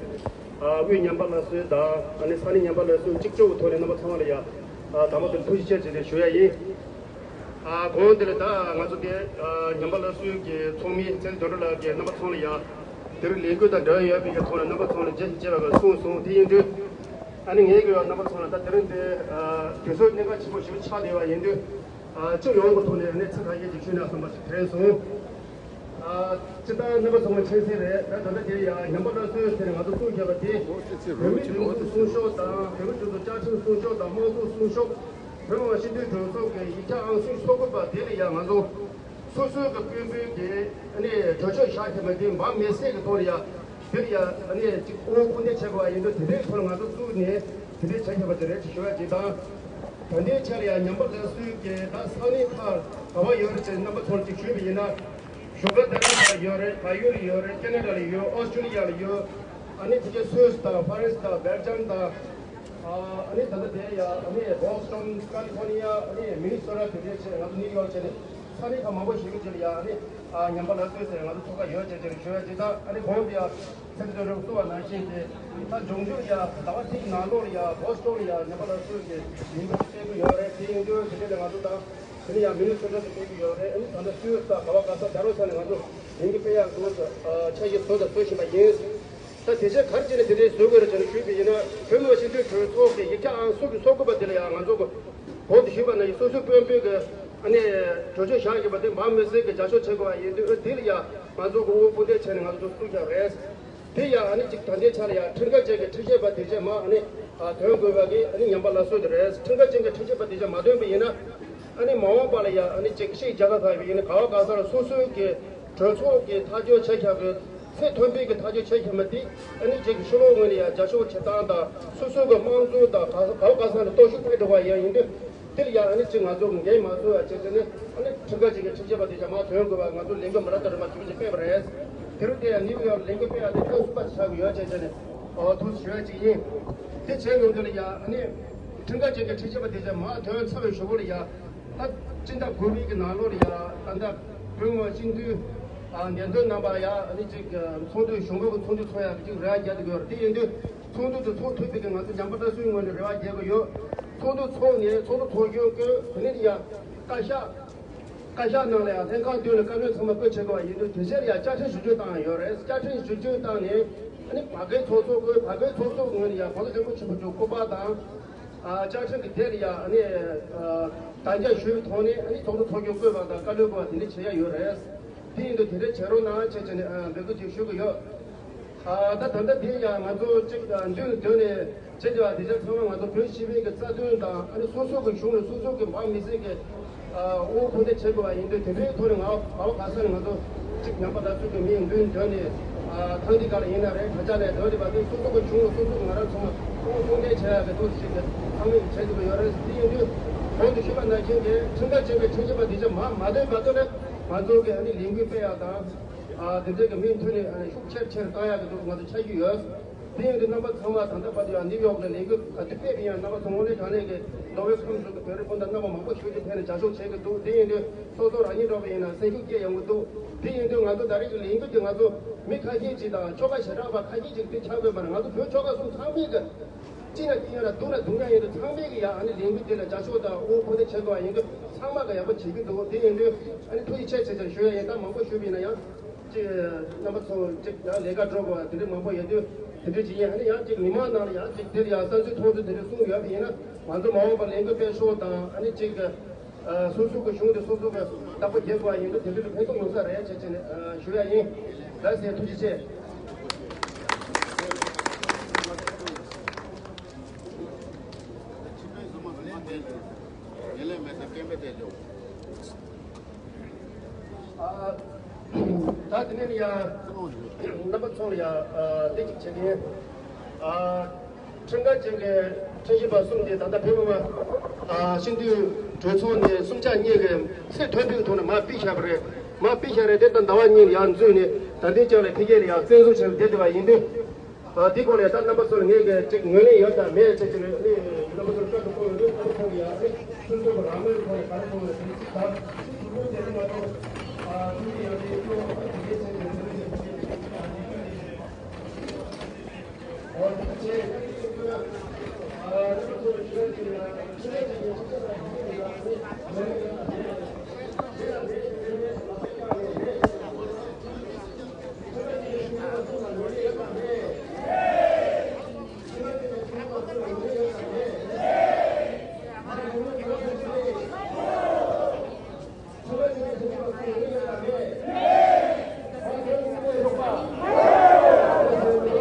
ཨ་དབུས་ཉམས་པ་སླར་གསོ་དང་ཨ་ནི་ས་གནས་ཉམས་པ་སླར་གསོ་གཅིག་ལྕོགས་ཀྱི་ཐོག་ནས་རྣམ་པ་ཚང་མ་ལ་ཡང་ཨ་དང་པོ་དེ་ཐུགས་རྗེ་ཆེ་ཞུ་ནས་ཞུ་ཡ་ཡིན། ཨ་གོང་དེ་ལ་ད་ང་ཚོ་དེ་ཨ་ཉམས་པ་སླར་གསོའི་གི་ཚོགས་མི་ཚེ་རིང་དོན་གྲུབ་ལགས་ཀྱིས་རྣམ་པ་ཚང་ལ་ཡང་དེ་རིང་ལས་འགུལ་དང་འབྲེལ་བ་ཡོད་པའི་གི་ཐོག་ནས་རྣམ་པ་ཚང་ལ་རྒྱས་ཤིང་རྒྱས་པ་གསུངས་སོང་། དེ་ཡིན་དུས། ཨ་ནི་ངས་གི་རྣམ་པ་ཚོ་ལ་ད་དེ་རིང་འདི་དུས་ཚོད་གནད་འགག་ཆེན་པོ་ཞིག་ཆགས་བསྡད་པ་ཡིན་དུས། ཨ་སྤྱི་ཡོངས་ཀྱི་ཐོག་ནས་ཨ་ནི་ཚིག་ཁ་ཤས་ཅིག་ཞུས་ན་བསམ་པ་ཞིག་དྲན་སོང་། ཨ་སྤྱི་བཏང་རྣམ་པ་ཚོ་མ་མཁྱེན་གསལ་རེད། ད་ད་ལྟ་དེ་ཡང་ཉམས་པ་སླར་གསོའི་ཟེར་ནས་ང་ཚོ་བཙུགས་བཞག་པ་དེ་བོད་མིའི་སྒྲིག་འཛུགས་སྲུང་སྐྱོབ་དང་བོད་མིའི་སྒྲིག་འཛུགས་བཅའ་ཁྲིམས་སྲུང་སྐྱོབ་དང་དམངས་གཙོ་སྲུང་སྐྱོབ། བོད་མི་མང་སྤྱི་འཐུས་གྲོས་ཚོགས་ཀྱི་ཡིག་ཆ་ཨང་སུམ་ཅུ་སོ་དགུ་པ་དེ་ལ་ཡང་ང་ཚོ་སོ་སོའི་གི་དཔོན་པོའི་གི་ཨ་ནི་གྲོས་ཆོད་བཞག་ཐེབས་པ་དེ་འབངས་མི་སེར་གི་ཐོག་ལ་ཡང་དེ་ལ་ཡང་ཨ་ནི་ཅིག་དབུ་དཔུང་སྡེ་བྱེད་དགོས་པ་ཡིན་དུས་དེ་འདྲའི་ཐོག་ལ་ང་ཚོ་བཙུགས་ནས་དེ་འདྲའི་བྱེད་ཐུབ་པ་དེ་རེད་ཅེས་ཞུ་ཡ་ཅིག་དང་། ད་ལྟའི་ཆ་ལ་ཡང་ཉམས་པ་སླར་གསོའི་གི་ད་ས་གནས་ཁག་ག་པར་ཡོད་རེད་ཅེས་རྣམ་པ་ཚོར་ཅིག་ཞུས་པ་ཡིན་ན། བཞུགས་སྒར་ལྡི་ལི་ལ་ཡོད་རེད། བལ་ཡུལ་ལ་ཡོད་རེད། ཁེ་ན་ཌ་ལ་ཡོད། ཨོ་སི་ཀྲོ་ལི་ཡ་ལ་ཡོད། ཨ་ནི་དེ་གའི་སུད་སི་དང་ཧྥ་རན་སི་དང་སྦེལ་ཇམ་དང་། ཨ་ནི་ད་ལྟ་དེ་ཡ་ཨ་ནི་བོ་སི་ཊོན། ཀ་ལི་ཧྥོར་ནི་ཡ། ཨ་ནི་མི་ནི་སོ་ཊ། དེ་འདྲའི་ཆེད་ང་ཚོ་ནིའུ་ཡོག་བྱས་ནས་ས་གནས་ཁག་མང་པོ་ཞིག་གི་ཆེད་ལ་ཡ་ཨ་ནི་ཉམས་པ་སླར་གསོའི་ཟེར་ང་ཚོ་ཚོགས་ཁག་ཡོད་ཅེས་ཅེས་ཞུ་ཡ་ཅིག་དང་། ཨ་ནི་གོང་དུ་ཡ་ཚེ་བརྟན་དོན་གྲུབ་གསུངས་པ་ནང་བཞིན་དེ་ད་འབྱུང་འགྱུར་ཡ་ཟླ་བ་གཅིག་ནང་ལོགས་ལ་ཡ་བོ་སི་ཊོན་ལ་ཡ་ཉམས་པ་སླར་གསོའི་གི་ཉིན་མོ་སྤེལ་གི་ཡོད་རེད། དེ་ཡིན་དུས་དེ་འདྲ་ལ་ང་ཚོ་དང་། དེ་ནས་ཡང་མི་ནི་སོ་ཊ་དུ་སྤེལ་གྱི་ཡོད་རེད། ཨ་ནི་ད་ལྟ་སུད་སི་དང་ག་བ་ག་ས་རྒྱ་རོ་ས་ནས་ང་ཚོ་ཉིན་གྱི་དཔེ་ཡག་འདུག་ས་འཆར་གཞི་བཟོ་དང་བཟོ་བཞིན་པ་ཡིན། ད་དེ་ཆ་ག་རེ་བྱས་ནས་དེ་འདྲའི་བཟོ་དགོས་རེད་ཅེས་ཞུས་པ་ཡིན་ན། བོད་མི་མང་སྤྱི་འཐུས་གྲོས་ཚོགས་ཀྱི་ཡིག་ཆ་ཨང་སུམ་ཅུ་སོ་དགུ་པ་དེ་ལ་ཡང་ང་ཚོ་གོང་དུ་ཞུས་པ་ནང་བཞིན་སོ་སོའི་དཔོན་པོའི་གི་ཨ་ནི་གྲོས་ཆོད་བཞག་ཡོད་པ་དེ་འབངས་མི་སེར་གྱི་རྒྱབ་སྐྱོར་བྱེད་དགོས་པ་ཡིན་དུས། ཨ་དེ་ལ་ཡང་ང་ཚོ་གི་དབུ་དཔུང་སྡེ་བྱས་ནས་ང་ཚོ་བཙུགས་བཞག་རེད། དེ་ཡང་ཨ་ནི་གཅིག་ད་ལྟའི་ཆ་ལ་ཡང་ཁྲིམས་འགལ་ཅན་གྱི་ཁྲིམས་ཆད་པ་དེ་ཚོ་མར་ཨ་ནི་ཨ་ཐོན་དགོས་པ་གི་ཨ་ནི་ཉམས་པ་སླར་གསོ་དེ་རེད། ཁྲིམས་འགལ་ཅན་གྱི་ཁྲིམས་ཆད་པ་དེ་ཚོ་མ་ཐོན་པ་ཡིན་ན། ཨ་ནི་མ་འོངས་པ་ལ་ཡང་ཨ་ནི་གཅིག་ཕྱི་རྒྱལ་ཁབ་ཁག་ཡིན་ན་ག་བ་ག་ས་ལ་སོ་སོའི་གི་གྲོས་ཚོགས་ཀྱི་ཐག་གཅོད་བྱས་བཞག་པའི་ཚད་མཐོན་པོའི་གི་ཐག་གཅོད་བྱས་བཞག་པ་དེ་ཨ་ནི་གཅིག་གི་ཕྱི་ལོགས་ངོས་ནས་ཡང་རྒྱབ་སྐྱོར་བྱེད་སྟངས་དང་། སོ་སོའི་གི་དམངས་གཙོ་དང་ག་ས་ག་བ་ག་ས་ལ་གཏོར་བཤིག་ཕེབས་འགྲོ་བ་ཡང་ཡིན་དུས། དེ་ལ་ཡང་ཨ་ནི་གཅིག་ང་ཚོ་གི་འགན་མ་བཟོ་བ་བྱས་བྱས་ནས་ཨ་ནི་ཁྲིམས་འགལ་ཅན་གྱི་ཁྲིམས་ཆད་པ་དེ་ཚོ་མར་ཐོན་དགོས་པ་ང་ཚོ་ལས་འགུལ་མི་ལ་ལྟ་རེ་མ་ཞུ་རྒྱུ་སྤེལ་བ་རེད། དེ་རུ་དེ་ཡང་ནིའུ་ཡོག་ལས་འགུལ་སྤེལ་ཡག་དེ་ཐེངས་གསུམ་པ་ཆགས་ཀྱི་ཡོད་བྱས་བྱས་ནས་ཨོ་ཐུགས་ཞུ་ཡ་གཅིག་ཡིན། དེ་བྱས་ཡོང་དུས་ལ་ཡང་ཨ་ནི་ཁྲིམས་འགལ་ཅན་གྱི་ཁྲིམས་ཆད་པ་དེ་ཚོ་མར་ཐོན་ཚར་བའི་གཞུག་གུ་ལ་ཡང་ད་སྤྱི་ཟླ་དགུ་པའི་གི་ནང་ལོགས་ལ་ཡང་ད་ལྟ་བོད་མི་སྤྱི་འཐུས་ཨ་འདེམས་ཐོན་རྣམ་པ་ཡང་ཨ་ནི་གཅིག་ཚོགས་འདུ་གཞུང་གི་ཚོགས་འདུ་ཚོགས་ཡག་གི་གཅིག་རེ་བ་རྒྱག་གི་ཡོད་རེད། དེ་ཡིན་དུས་ཚོགས་འདུ་དེ་ཚོགས་ཐུབ་པའི་གི་ང་ཚོ་ཉམས་པ་སླར་གསོའི་ངོས་ནས་རེ་བ་རྒྱག་གི་ཡོད། ཚོགས་འདུ་ཚོགས་ནས་ཚོགས་འདུ་ཚོགས་གཞོན་སྐོས་དེ་ནས་ཡང་བཀའ་ཤག་བཀའ་ཤག་ནང་ལ་ཡང་ལྷན་ཁང་མདུན་ལ་བཀའ་བློན་ཚང་མ་བསྐོས་བྱེད་དགོས་པ་ཡིན་དུས། དེ་ཕྱིར་ཡང་བཅའ་ཁྲིམས་ཞིབ་འཇུག་བཏང་ཡོད་རེད། བཅའ་ཁྲིམས་ཞིབ་འཇུག་བཏང་ནས་ཨ་ནི་བར་བརྒལ་ཚོགས་གཙོ་བསྐོས། བར་བརྒལ་ཚོགས་གཙོ་ངོས་ནས་ཡང་༸གོང་ས་ལྕམ་སྐུ་ཆེན་པོ་མཆོག་སྐུ་པར་དང་། ཨ་བཅའ་ཁྲིམས་ཀྱི་དེ་ལ་ཡང་ཨ་ནི་ཨ་དམ་བཅའ་ཞུས་པའི་ཐོག་ནས་ཨ་ནི་ཚོགས་གཙོ་ཚོགས་གཞོན་བསྐོས་པ་དང་བཀའ་བློན་བསྐོས་པ་དེ་འདྲ་བྱེད་ཡ་ཡོད་རེད། དེ་ཡིན་དུས་དེ་འདྲ་བྱེད་རོགས་གནང་བྱས་བྱས་ནས་ཨ་འབོད་སྐུལ་ཅིག་ཞུ་གི་ཡོད། ད་ད་ལྟ་དེ་ཡང་ང་ཚོ་གཅིག་མདུན་དོན་ནས་བྱེད་དེ་བ་དེ་ཆ་ཚང་མ་ང་ཚོ་བོད་སྤྱི་པའི་གི་རྩ་དོན་དང་ཨ་ནི་སོ་སོ་གི་གཞུང་ནས་སོ་སོ་གི་འབངས་མི་སེར་གི་དབུ་ཁུངས་དེ་བྱེད་དགོས་པ་ཡིན་དུས་དེ་འདྲའི་ཐོག་ནས་ང་བ་ག་ས་ནས་ང་ཚོ་གཅིག་ཉམས་པ་ད་ཚོད་ཀྱི་མིའི་མདུན་དོན་ནས་ཐང་འདི་ག་ལ་ཡིན་ན་རེད་ག་ཅག་ལས་དོན་དེ་བ་དེ་སོ་སོ་གི་གཞུང་ལ་སོ་སོ་གི་ང་རང་ཚང་མ་ཁོང་ཁོང་འདྲེན་བྱེད་ཡག་གི་ཐོག་ཞིག་གི་ཚང་མས་བྱེད་དགོས་ཡོད་རེད། དེ་ཡིན་དུས་གོང་དུ་ཞུས་པ་ནང་བཞིན་གྱི་ཁྲིམས་འགལ་བྱས་པའི་ཁྲིམས་ཞིབ་པ་དེ་ཆ་མ་མ་ཐོན་བར་དུ་ནས་ང་ཚོ་གི་ཨ་ནི་ལས་འགུལ་སྤེལ་ཡག་དང་། ཨ་དེ་འདྲའི་གི་མིའི་མཐུན་ནས་ཨ་ནི་ཤུགས་ཆེར་ཆེར་བཏང་ཡག་གི་འདུག་ང་ཚོ་ཆ་རྒྱུས་ཡོད། དེ་ཡིན་དུས་རྣམ་པ་ཚང་མ་ད་ལྟ་བར་དུ་ཡང་ནིའུ་ཡོག་ནས་ལས་འགུལ་ག་དུས་སྤེལ་བ་ཡིན་ན་རྣམ་པ་ཚོ་ངོ་ལས་དྲང་ལས་ཀྱི་ནོར་ཝེ་ཁམས་གསུམ་གྱི་བོད་རིགས་སྤུན་ཟླ་རྣམ་པ་མང་པོ་ཞིག་གིས་ཕེབས་ནས་མཇལ་ཕྱོགས་བྱེད་ཀྱི་འདུག་དེ་ཡིན་དུས་སོ་སོ་རང་ཉིད་འདྲ་པོ་ཡིན་ན་སེམས་ཤུགས་སྐྱེད་ཡོང་གི་འདུག་དེ་ཡིན་དུས་ང་ཚོ་ད་རེས་ཀྱི་ལས་འགུལ་འདི་ང་ཚོ་མི་ཁ་ཤས་ཅིག་དང་ཆོལ་ཁ་ཞེ་དྲག་པ་ཁ་ཤས་ཅིག་དེ་ཆགས་དགོས་པ་ན་ང་ཚོ་བོད་ཆོལ་ཁ་གསུམ་ཚང་མས་ཀྱི་སྐྱིད་ན་སྐྱིད་ཡོད་ན་སྡུག་ན་སྡུག་ཡ་ཡིན་དུས་ཚང་མས་ཀྱི་ཡ་ཨ་ནི་ལས་འགུལ་འདི་ལ་མཇལ་ཕྱོགས་དང་དབུ་ཁུངས་དེ་བྱེད་དགོས་པ་ཡིན་དུས་ཚང་མ་གི་ཡག་པོ་བྱེད་ཀྱི་འདུག་དེ་ཡིན་དུས་ཨ་ནི་ཐུགས་རྗེ་ཆེ་ཆེ་ཆེ་ཞུ་ཡ་ཡིན། ད་མང་པོ་ཞུས་པ་ཡིན་ན་ཡང་ཅིག་རྣམ་པ་ཚོ་ཅིག་ཡང་ལས་ཀ་འགྲོ་དགོས་པ་དེ་འདྲ་མང་པོ་ཡོད་དུས་དེ་འདྲ་ཅིག་ཡིན། ཨ་ནི་ཡང་ཅིག་མི་མང་ནང་ལ་ཡང་ཅིག་དེར་ཡང་བསམ་ཚུལ་མཐོང་ཚུལ་དེ་འདྲ་གསུངས་ཡོད་པ་ཡིན་ན་ང་ཚོ་མ་འོངས་པར་ལས་འགུལ་སྤེལ་ཕྱོགས་དང་ཨ་ནི་ཅིག་སོ་སོ་གི་གཞུང་དེ་སོ་སོ་གི་བདག་པོ་རྒྱག་དགོས་པ་ཡིན་དུས་དེ་འདྲ་ལ་ཕན་ཐོགས་ཡོང་ས་རེད་ཅེས་བྱས་ནས་ཞུ་ཡ་ཡིན། ལགས་སེ། ཐུགས་རྗེ་ཆེ། ད་དེ་ནས་ཡང་རྣམ་པ་ཚོ་ལ་ཡང་བདེ་སྐྱིད་བྱེད་མཁན་ཁྲིམས་འགལ་ཅན་གྱི་ཁྲིམས་ཞིབ་པ་གསུམ་དེ་ད་ལྟ་བོད་མི་མང་སྤྱི་འཐུས་གྲོས་ཚོགས་ནས་གསུམ་ཆ་གཉིས་ཀྱི་ཚད་མཐོན་པོའི་ཐོག་ནས་མར་ཕུད་བཞག་པ་རེད། མར་ཕུད་བཞག་རེད་དེ་ད་ཟླ་བ་གཉིས་ལ་ཡར་འཛུལ་ནས་ད་ལྟའི་ཆར་ལ་ཕ་གི་ལ་ཡར་བཙན་བཟུང་བྱས་ནས་བསྡད་བསྡད་པ་ཡིན་དུས། ཨ་དེའི་སྐོར་ལ་ད་རྣམ་པ་ཚོར་ངས་ཀྱི་ཅིག་ངོས་ལེན་ཡོད་དམ་མེད་ཅེས་ཀྱི་ནི་རྣམ་པ་ཚོར་བཀའ་འདྲི་གཏོང་ཡོད། རྣམ་པ་ཚོ་གི་ཡང་ནི་ཁྲིམས་ཐོག་གི་རང་མོས་ཁོ་ནས་ག་རེ་གཏོང་ཡོད་དེ་ཚིག་དང་ཚིག་དྲུག་པོ་དེ་ནི་ང་ཚོ་ཨ་ཁྲིམས་ཀྱི་ཡང་ནི་ཁྱོད་ཨ་དེ་གའི་ཚན་དེ་ཚོ་ནི་ཡང་ནི་ཨ་དེ་ག་ནི་ཨོ་དེ་ཚེ་ཨ་རྣམ་པ་ཚོར་ཁྱོད་ཀྱི་ཡང་ཁྱོད་ཀྱི་ཡང་ཁྱོད་ཀྱི་ཡང་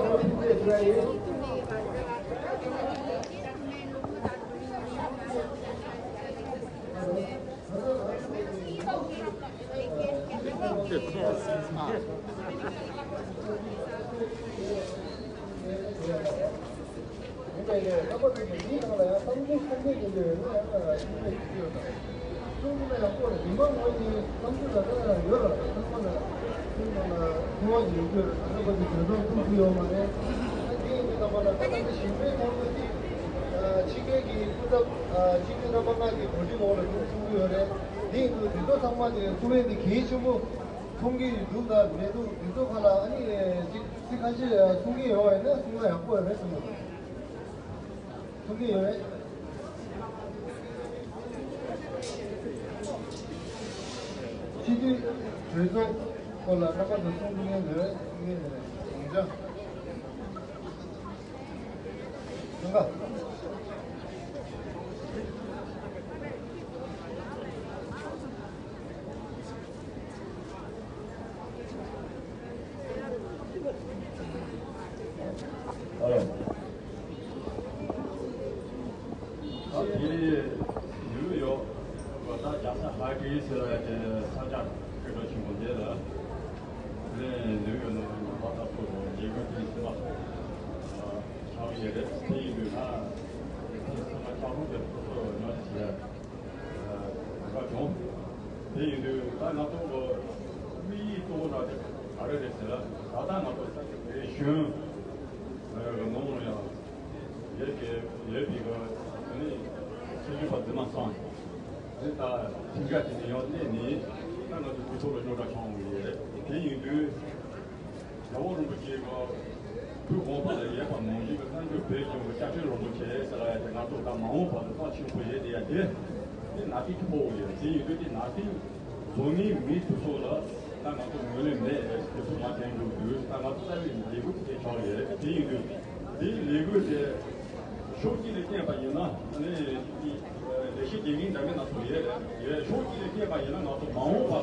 ནི་ཨ་དེ་ག་ནི། ཕྱི་རྒྱལ་གྱི་སྐུ་ཚབ་ཕྱི་རྒྱལ་རྣམ་པ་ལྔ་གི་གོ་སྒྲིག་འོག་ལ་ཚོགས་ཆུང་ཡོད་རེད། དེ་ཡིན་དུས་དེ་ཚོ་ཚང་མ་དེ་ཚོགས་ཡིན་དེ་གལ་ཆེན་པོ་མཐོང་གི་འདུག་ན་མི་འདུག་དེ་ཚོ་ཁ་ལ་ཨ་ནི་ཅིག་ཚིག་ཁ་ཤས་གསུང་གི་ཡོད་པ་ཡིན་ན་གསུང་ན་ཡག་པོ་རེད་གསུངས་འདུག་གསུང་གི་ཡོད་རེད། སྤྱི་འཐུས་གྲོས་ཚོགས་སྐོར་ལ་རྣམ་པ་ཚོ་གསུང་གི་ཡོད་རེད། གསུང་གི་ཡོད་རེད། ཡོང་ཆ། ད་དེ་ནིའུ་ཡོག་ད་རྒྱལ་ས་ཧ་གི་ཟེར་བ་དེ་ས་ཆ་སྐད་གྲགས་ཆེན་པོ་འདི་ལ། ནས་ལུས་ཡོད་ནོ་ཡོད་པ་ལྟ་བུ་རོ་ལས་འགུལ་དེ་ཚོ་ཆགས་ཡོད་རེད། དེ་ཡིན་དུས་ན་དེ་ཚོ་ཆགས་རུང་དེ་ཚོ་ཉོ་ཆེ་བ་བྱུང་། དེ་ཡིན་དུས་ད་ང་ཚོ་དམིགས་ཡུལ་གཙོ་བོ་ན་དེ་ག་རེ་རེད་ཟེར་ན་ད་ལྟ་ང་ཚོ་ས་ཆ་དེ་གཞོན་ནོ་ཡང་ཡོད་ཀྱི་ཡོད་པའི་གི་ནི་སྲིད་ཇུས་པ་འཛིན་མ་སོང་། དེ་ལྟ་ཁྲིམས་འགལ་བྱས་ནས་ཡང་གནས་ནས་ད་ང་ཚོ་སྤྱི་ཚོགས་ལ་རྙོག་དྲ་བྱུང་ཡོད་རེད། དེ་ཡིན་དུས་རྒྱལ་བ་རིན་པོ་ཆེ་གི་བོད་གོང་ས་ལ་ཡོད་པ་ནང་བཞིན་གྱི་གསར་འགྱུར་བོད་ལྗོངས་ཀྱི་སྐྱབས་རྗེ་རིན་པོ་ཆེ་ཟེར་ཡ་དེ་ང་ཚོ་ད་མ་འོངས་པ་ལ་རྩ་ཆེན་པོ་ཡོད་དེ་ཡ་དེ་དེ་ནང་བཞིན་གྱི་ཕོག་ཡོད། དེ་ཡིན་དུས་དེ་ནང་བཞིན་བཟོ་མཁན་མི་དེ་ཚོ་ལ་ད་ང་ཚོ་ངོས་ལེན་མེད་དེ་ཚོ་མ་བསྟན་འགྲོ་དུས་ད་ང་ཚོ་རྩ་བའི་ལས་འགུལ་དེ་ཆགས་ཡོད་རེད། དེ་ཡིན་དུས་དེའི་ལས་འགུལ་དེ་ཕྱོགས་གཅིག་ནས་བསྟན་པ་ཡིན་ན་ཨ་ནི་ལས་བྱེད་དགེ་རྒན་འདྲ་མིན་སྣ་ཚོགས་ཡོད་རེད། ཡོད། ཕྱོགས་གཅིག་ནས་བསྟན་པ་ཡིན་ན་ང་ཚོ་མ་འོངས་པ་ལ་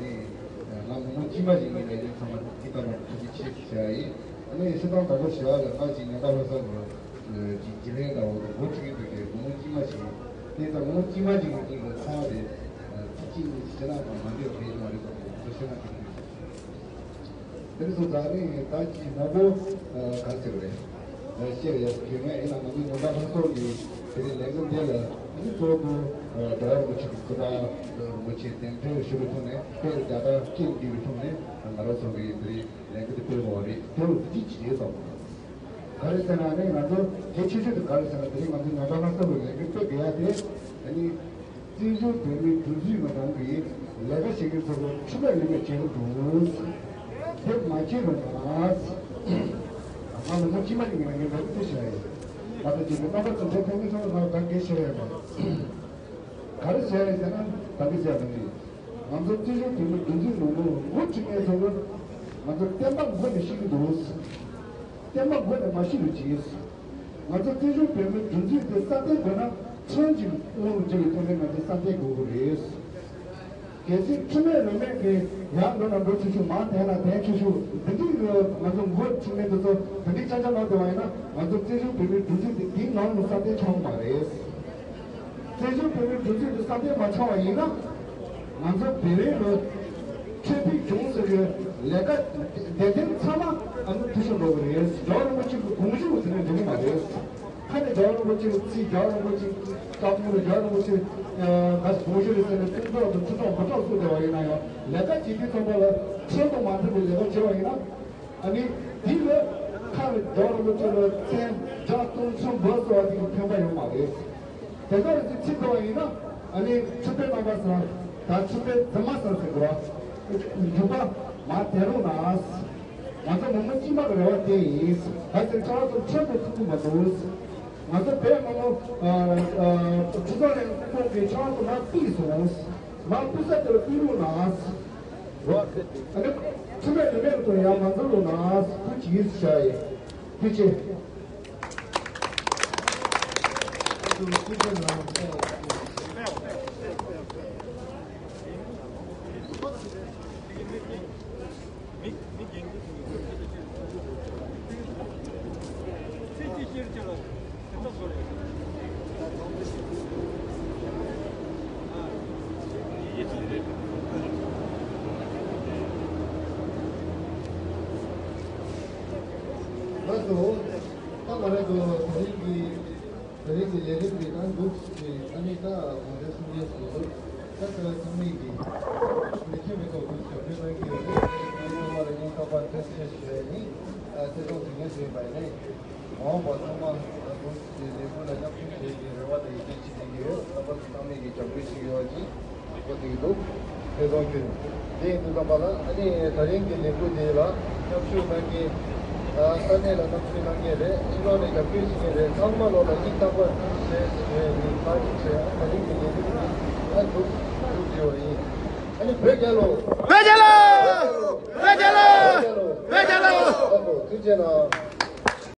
ནི་ང་མི་མང་དཀྱུས་མ་ཞིག་ཡིན་ནས་ཡིན་ཚང་མ་འདི་ལྟ་བུ་ཐུགས་རྗེ་ཆེ་ཞུ་ཡ་ཡིན། ཨ་ནི་བཤད་སྟངས་དག་པོ་ཞུ་བ་ལ་ང་ཅིག་ཉམས་ཐག་པ་ས་གི་ཅིག་རྒྱུན་ལས་འདྲ་བོ་དང་འགོ་ཁྲིད་ཀྱི་འདུག་གི་མི་མང་དཀྱུས་མ་ཞིག་ཡིན། དེ་ཙམ་མི་མང་དཀྱུས་མ་ཞིག་ཡིན་གྱི་ཚང་བ་དེ་ཚིག་གཅིག་གཉིས་ཤིག་བཤད་ན་མ་འདོད་པ་ཡིན་མ་རེད་པ་དེ་ཚོ་བཤད་ན་འགྲིག་གི་རེད། དེ་ཚོ་ད་ནི་ད་ཅིག་མང་པོ་ག་ཟེར་བ་རེད། བཤད་ཡ་དེ་ངས་ཡིན་ན་ང་ཚོ་ཉམས་ཐག་ལྷ་ཚོགས་ཀྱི་དེ་རིང་ལས་འགུལ་འདི་ལ་ཨ་ནི་གཙོ་བོ་རྒྱལ་བ་རིན་པོ་ཆེ་གི་སྐུ་པར་རིན་པོ་ཆེ་གདན་འདྲེན་ཞུ་བའི་ཐོག་ནས་བོད་ལ་རྒྱལ་དར་སྐྱེད་འདི་བའི་ཐོག་ནས་ང་རང་ཚོ་གི་དེ་རིང་ལས་འགུལ་འདི་སྤེལ་དགོས་པ་རེད། དེ་རུ་ཅི་ཅི་རེད་དམ། ག་རེ་ཟེར་ན་ནི་ང་ཚོ་གལ་ཆེ་ཤོས་དེ་ག་རེ་ཟེར་ན་དེ་རིང་ང་ཚོ་ཉམས་ཐག་ལྷ་ཚོགས་ཀྱི་ལས་འགུལ་སྤེལ་དགོས་ཡ་དེ་ཨ་ནི། བཙན་བྱོལ་བོད་མིའི་སྒྲིག་འཛུགས་ནང་གི་ལས་ཀ་བྱེད་མཁན་ཚོ་ལ་འཕྲོད་བརླག་ལས་ཀ་བྱེད་ཀྱི་འདུག་དེ་མ་བྱེད་རུང་ང་། ང་ལ་ཚོ་ཅི་མ་ཡིན་ངས་ངས་འདྲ་པོ་དེ་བྱས་ཡིན། ང་ཚོ་ཅིག་གི་རྣམ་པ་ཚོ་འདྲ་ཕན་ཚུན་ཚོ་ལ་ང་ག་གེ་བྱས་ཡོད་མ་རེད། ག་རེ་བྱས་ཡིན་ཟེར་ན་ད་གེ་བྱས་མ་རེད། ང་ཚོ་བཙན་བྱོལ་བོད་མིའི་སྒྲིག་འཛུགས་ནང་ལ་འགོ་ཁྲིད་མཁན་ཚོ་ལ་ང་ཚོ་བསྟན་པ་མགོ་ནས་བཤིག་གི་འདུག་བསྟན་པ་མགོ་ནས་མ་བཤིག་རུ་གྱིས། ང་ཚོ་བཙན་བྱོལ་བོད་མིའི་སྒྲིག་འཛུགས་དེ་སྲ་བརྟན་དགོས་ན་ཁྲིམས་ཀྱི་དབང་དུ་བྱས་པའི་ཐོག་ནས་ང་ཚོ་སྲ་བརྟན་དགོས་ཀྱི་རེད། གལ་སྲིད་ཁྲིམས་མེད་རིས་མེད་ཀྱི་ཡར་འགྲོ་ན་འགྲོ་ཆོག་ཆོག་མར་དེད་ན་དེད་ཆོག་ཆོག་འདི་འདྲའི་གི་ང་ཚོ་འགོ་ཁྲིད་མཁན་དེ་ཚོ་འདི་འདྲའི་ཅང་ཅང་གནང་བསྡད་པ་ཡིན་ན་ང་ཚོ་བཙན་བྱོལ་བོད་མིའི་སྒྲིག་འཛུགས་དེ་འདིའི་ནང་ལ་སྲ་བརྟན་ཆགས་ཀྱི་མ་རེད། བཙན་བྱོལ་བོད་མིའི་སྒྲིག་འཛུགས་དེ་སྲ་བརྟན་མ་ཆགས་པ་ཡིན་ན། ང་ཚོ་བོད་རིགས་ལ་འཕྲོད་བསྟེན་སྦྱོང་ཟེར་བའི་ལས་ཀ་སྡེ་ཚན་ཚང་མ་ཨ་ནི་འཐུས་ཤོར་འགྲོ་གི་རེད། རྒྱལ་བ་རིན་པོ་ཆེ་གི་དགོངས་གཞི་འོག་ཟེར་ནས་འགྲིག་གི་མ་རེད། ཁ་ནས་རྒྱལ་བ་རིན་པོ་ཆེ་གི་ཚིག་རྒྱལ་བ་རིན་པོ་ཆེ་གི་བཀའ་དགོངས་རེད། རྒྱལ་བ་རིན་པོ་ཆེ་ག་དགོངས་གཞི་རེད་ཟེར་ནས་སྟོང་ཚོགས་དང་ཁྲི་ཚོགས་འབུམ་ཚོགས་བསུ་བསྡད་པ་ཡིན་ན་ཡང་ལས་ཀ་བྱེད་དུས་ཙམ་པ་ལ་ཁྲིམས་དང་མ་མཐུན་པའི་ལས་ཀ་བྱས་པ་ཡིན་ན། ཨ་ནི་དེ་ལ་ ཁ་རེ་རྒྱལ་བ་རིན་པོ་ཆེ་ལ་མཚན་བརྒྱ་སྟོང་མཆོད་འབུལ་ཟེར་བ་དེ་གི་ཕན་པ་ཡོད་མ་རེད། དེ་ཚོ་རེ་ཚོ་ཁྲིད་ཐུབ་པ་ཡིན་ན་ཨ་ནི་ཆུ་སྤེལ་རྣམ་པ་ཟེར་ད་ཆུ་སྤེལ་རྫུན་མ་ཟེར་ཟེར་གོ། རྒྱུག་པ་མ་དེ་རུང་ན། ང་ཚོ་མི་མང་དཀྱུས་མ་གི་རེ་བ་དེ་ཡིན། ག་ཟེར་ཁྱོད་རང་ཚོ་ཁྲིད་དུ་ཐུབ་ཀྱི་མ་འདུག་ང་ཚོ་བོད་མི་མང་ཨ་ཨ་ཁྲི་ཚང་ལས་ཁོང་གིས་ཁྱོད་རང་ཚོ་མ་ཕུད་སོང་། མ་ཕུད་ས་དེར་ཕུད་རུང་ན། ཨ་ནི་ཁྲིམས་མེད་ལུགས་མེད་དུ་ཡང་མ་འཛིན་རུང་ན་ཕུད་ཀྱི་ཡིན་ཟེར་བྱ་ཡི། ཐུགས་རྗེ་ཆེ། ལགས་སོ། ད་ང་རང་ཚོ་དེ་རིང་གི་དེ་རིང་གི་ལས་རིམ་འདི་ད་འདུག་ཅེས་ཨ་ནི་ད་དགོངས་འགྲེལ་གསུང་རྒྱུ་ཞིག་འདུག་ད་ལྟ་ཚང་མས་ཀྱི་མི་ཁྱོད་མི་ཐོག་ཏུ་ཞབས་ཞུ་གནང་གི་ཡོད་རེད། ངས་ཚང་མ་ལ་སྙིང་ཐག་པ་ཐུགས་རྗེ་ཆེ་ཞུ་ཡ་ཡིན། ཨ་ཚེ་ཐོག་དུས་ངན་ཞུས་པ་ཡིན་ནའི་མ་འོངས་པ་ཚང་མ་ད་འདུག་ཅེས་ལས་འགུལ་ལ་མཉམ་ཞུགས་བྱེད་ཀྱི་རེ་བ་དང་ཡིད་ཆེས་བྱེད་ཀྱི་ཡོད། ལྷག་པར་དུ་ཚང་མས་ཀྱི་རྒྱབ་སྐྱོར་བྱེད་ཀྱི་ཡོད་ཅིང་། པོ་དེ་འདུག་དེ་གཏོང་རྒྱུ་དེ་ཡིན་དུས་ཙམ་པ་ལ་ཨ་ནི་ད་རིང་གི་ལས་འགུལ་དེ་ལ་མཉམ་ཞུགས་གནང་མཁན་ས་གནས་ལ་མཉམ་ཞུགས་གནང་མཁན་རེད། ཕྱི་ལོགས་ནས་རྒྱབ་སྐྱོར་བྱེད་མཁན་རེད། ཚང་མ་ལོ་ལ་སྙིང་ཐག་པ་ཞེས་ཞུ་ཡ་ཡིན། ཕར་ཅིག་བྱས་ཨ་ད་རིང་གི་ལས་འགུལ་དེ་ཨ་འདུག་འདུག་བརྗོད་པ་ཡིན། ཨ་ནི་བོད་རྒྱལ་ལོ། བོད་རྒྱལ་ལོ། བོད་རྒྱལ་ལོ། བོད་རྒྱལ་ལོ། ཐུགས་རྗེ་གནང་།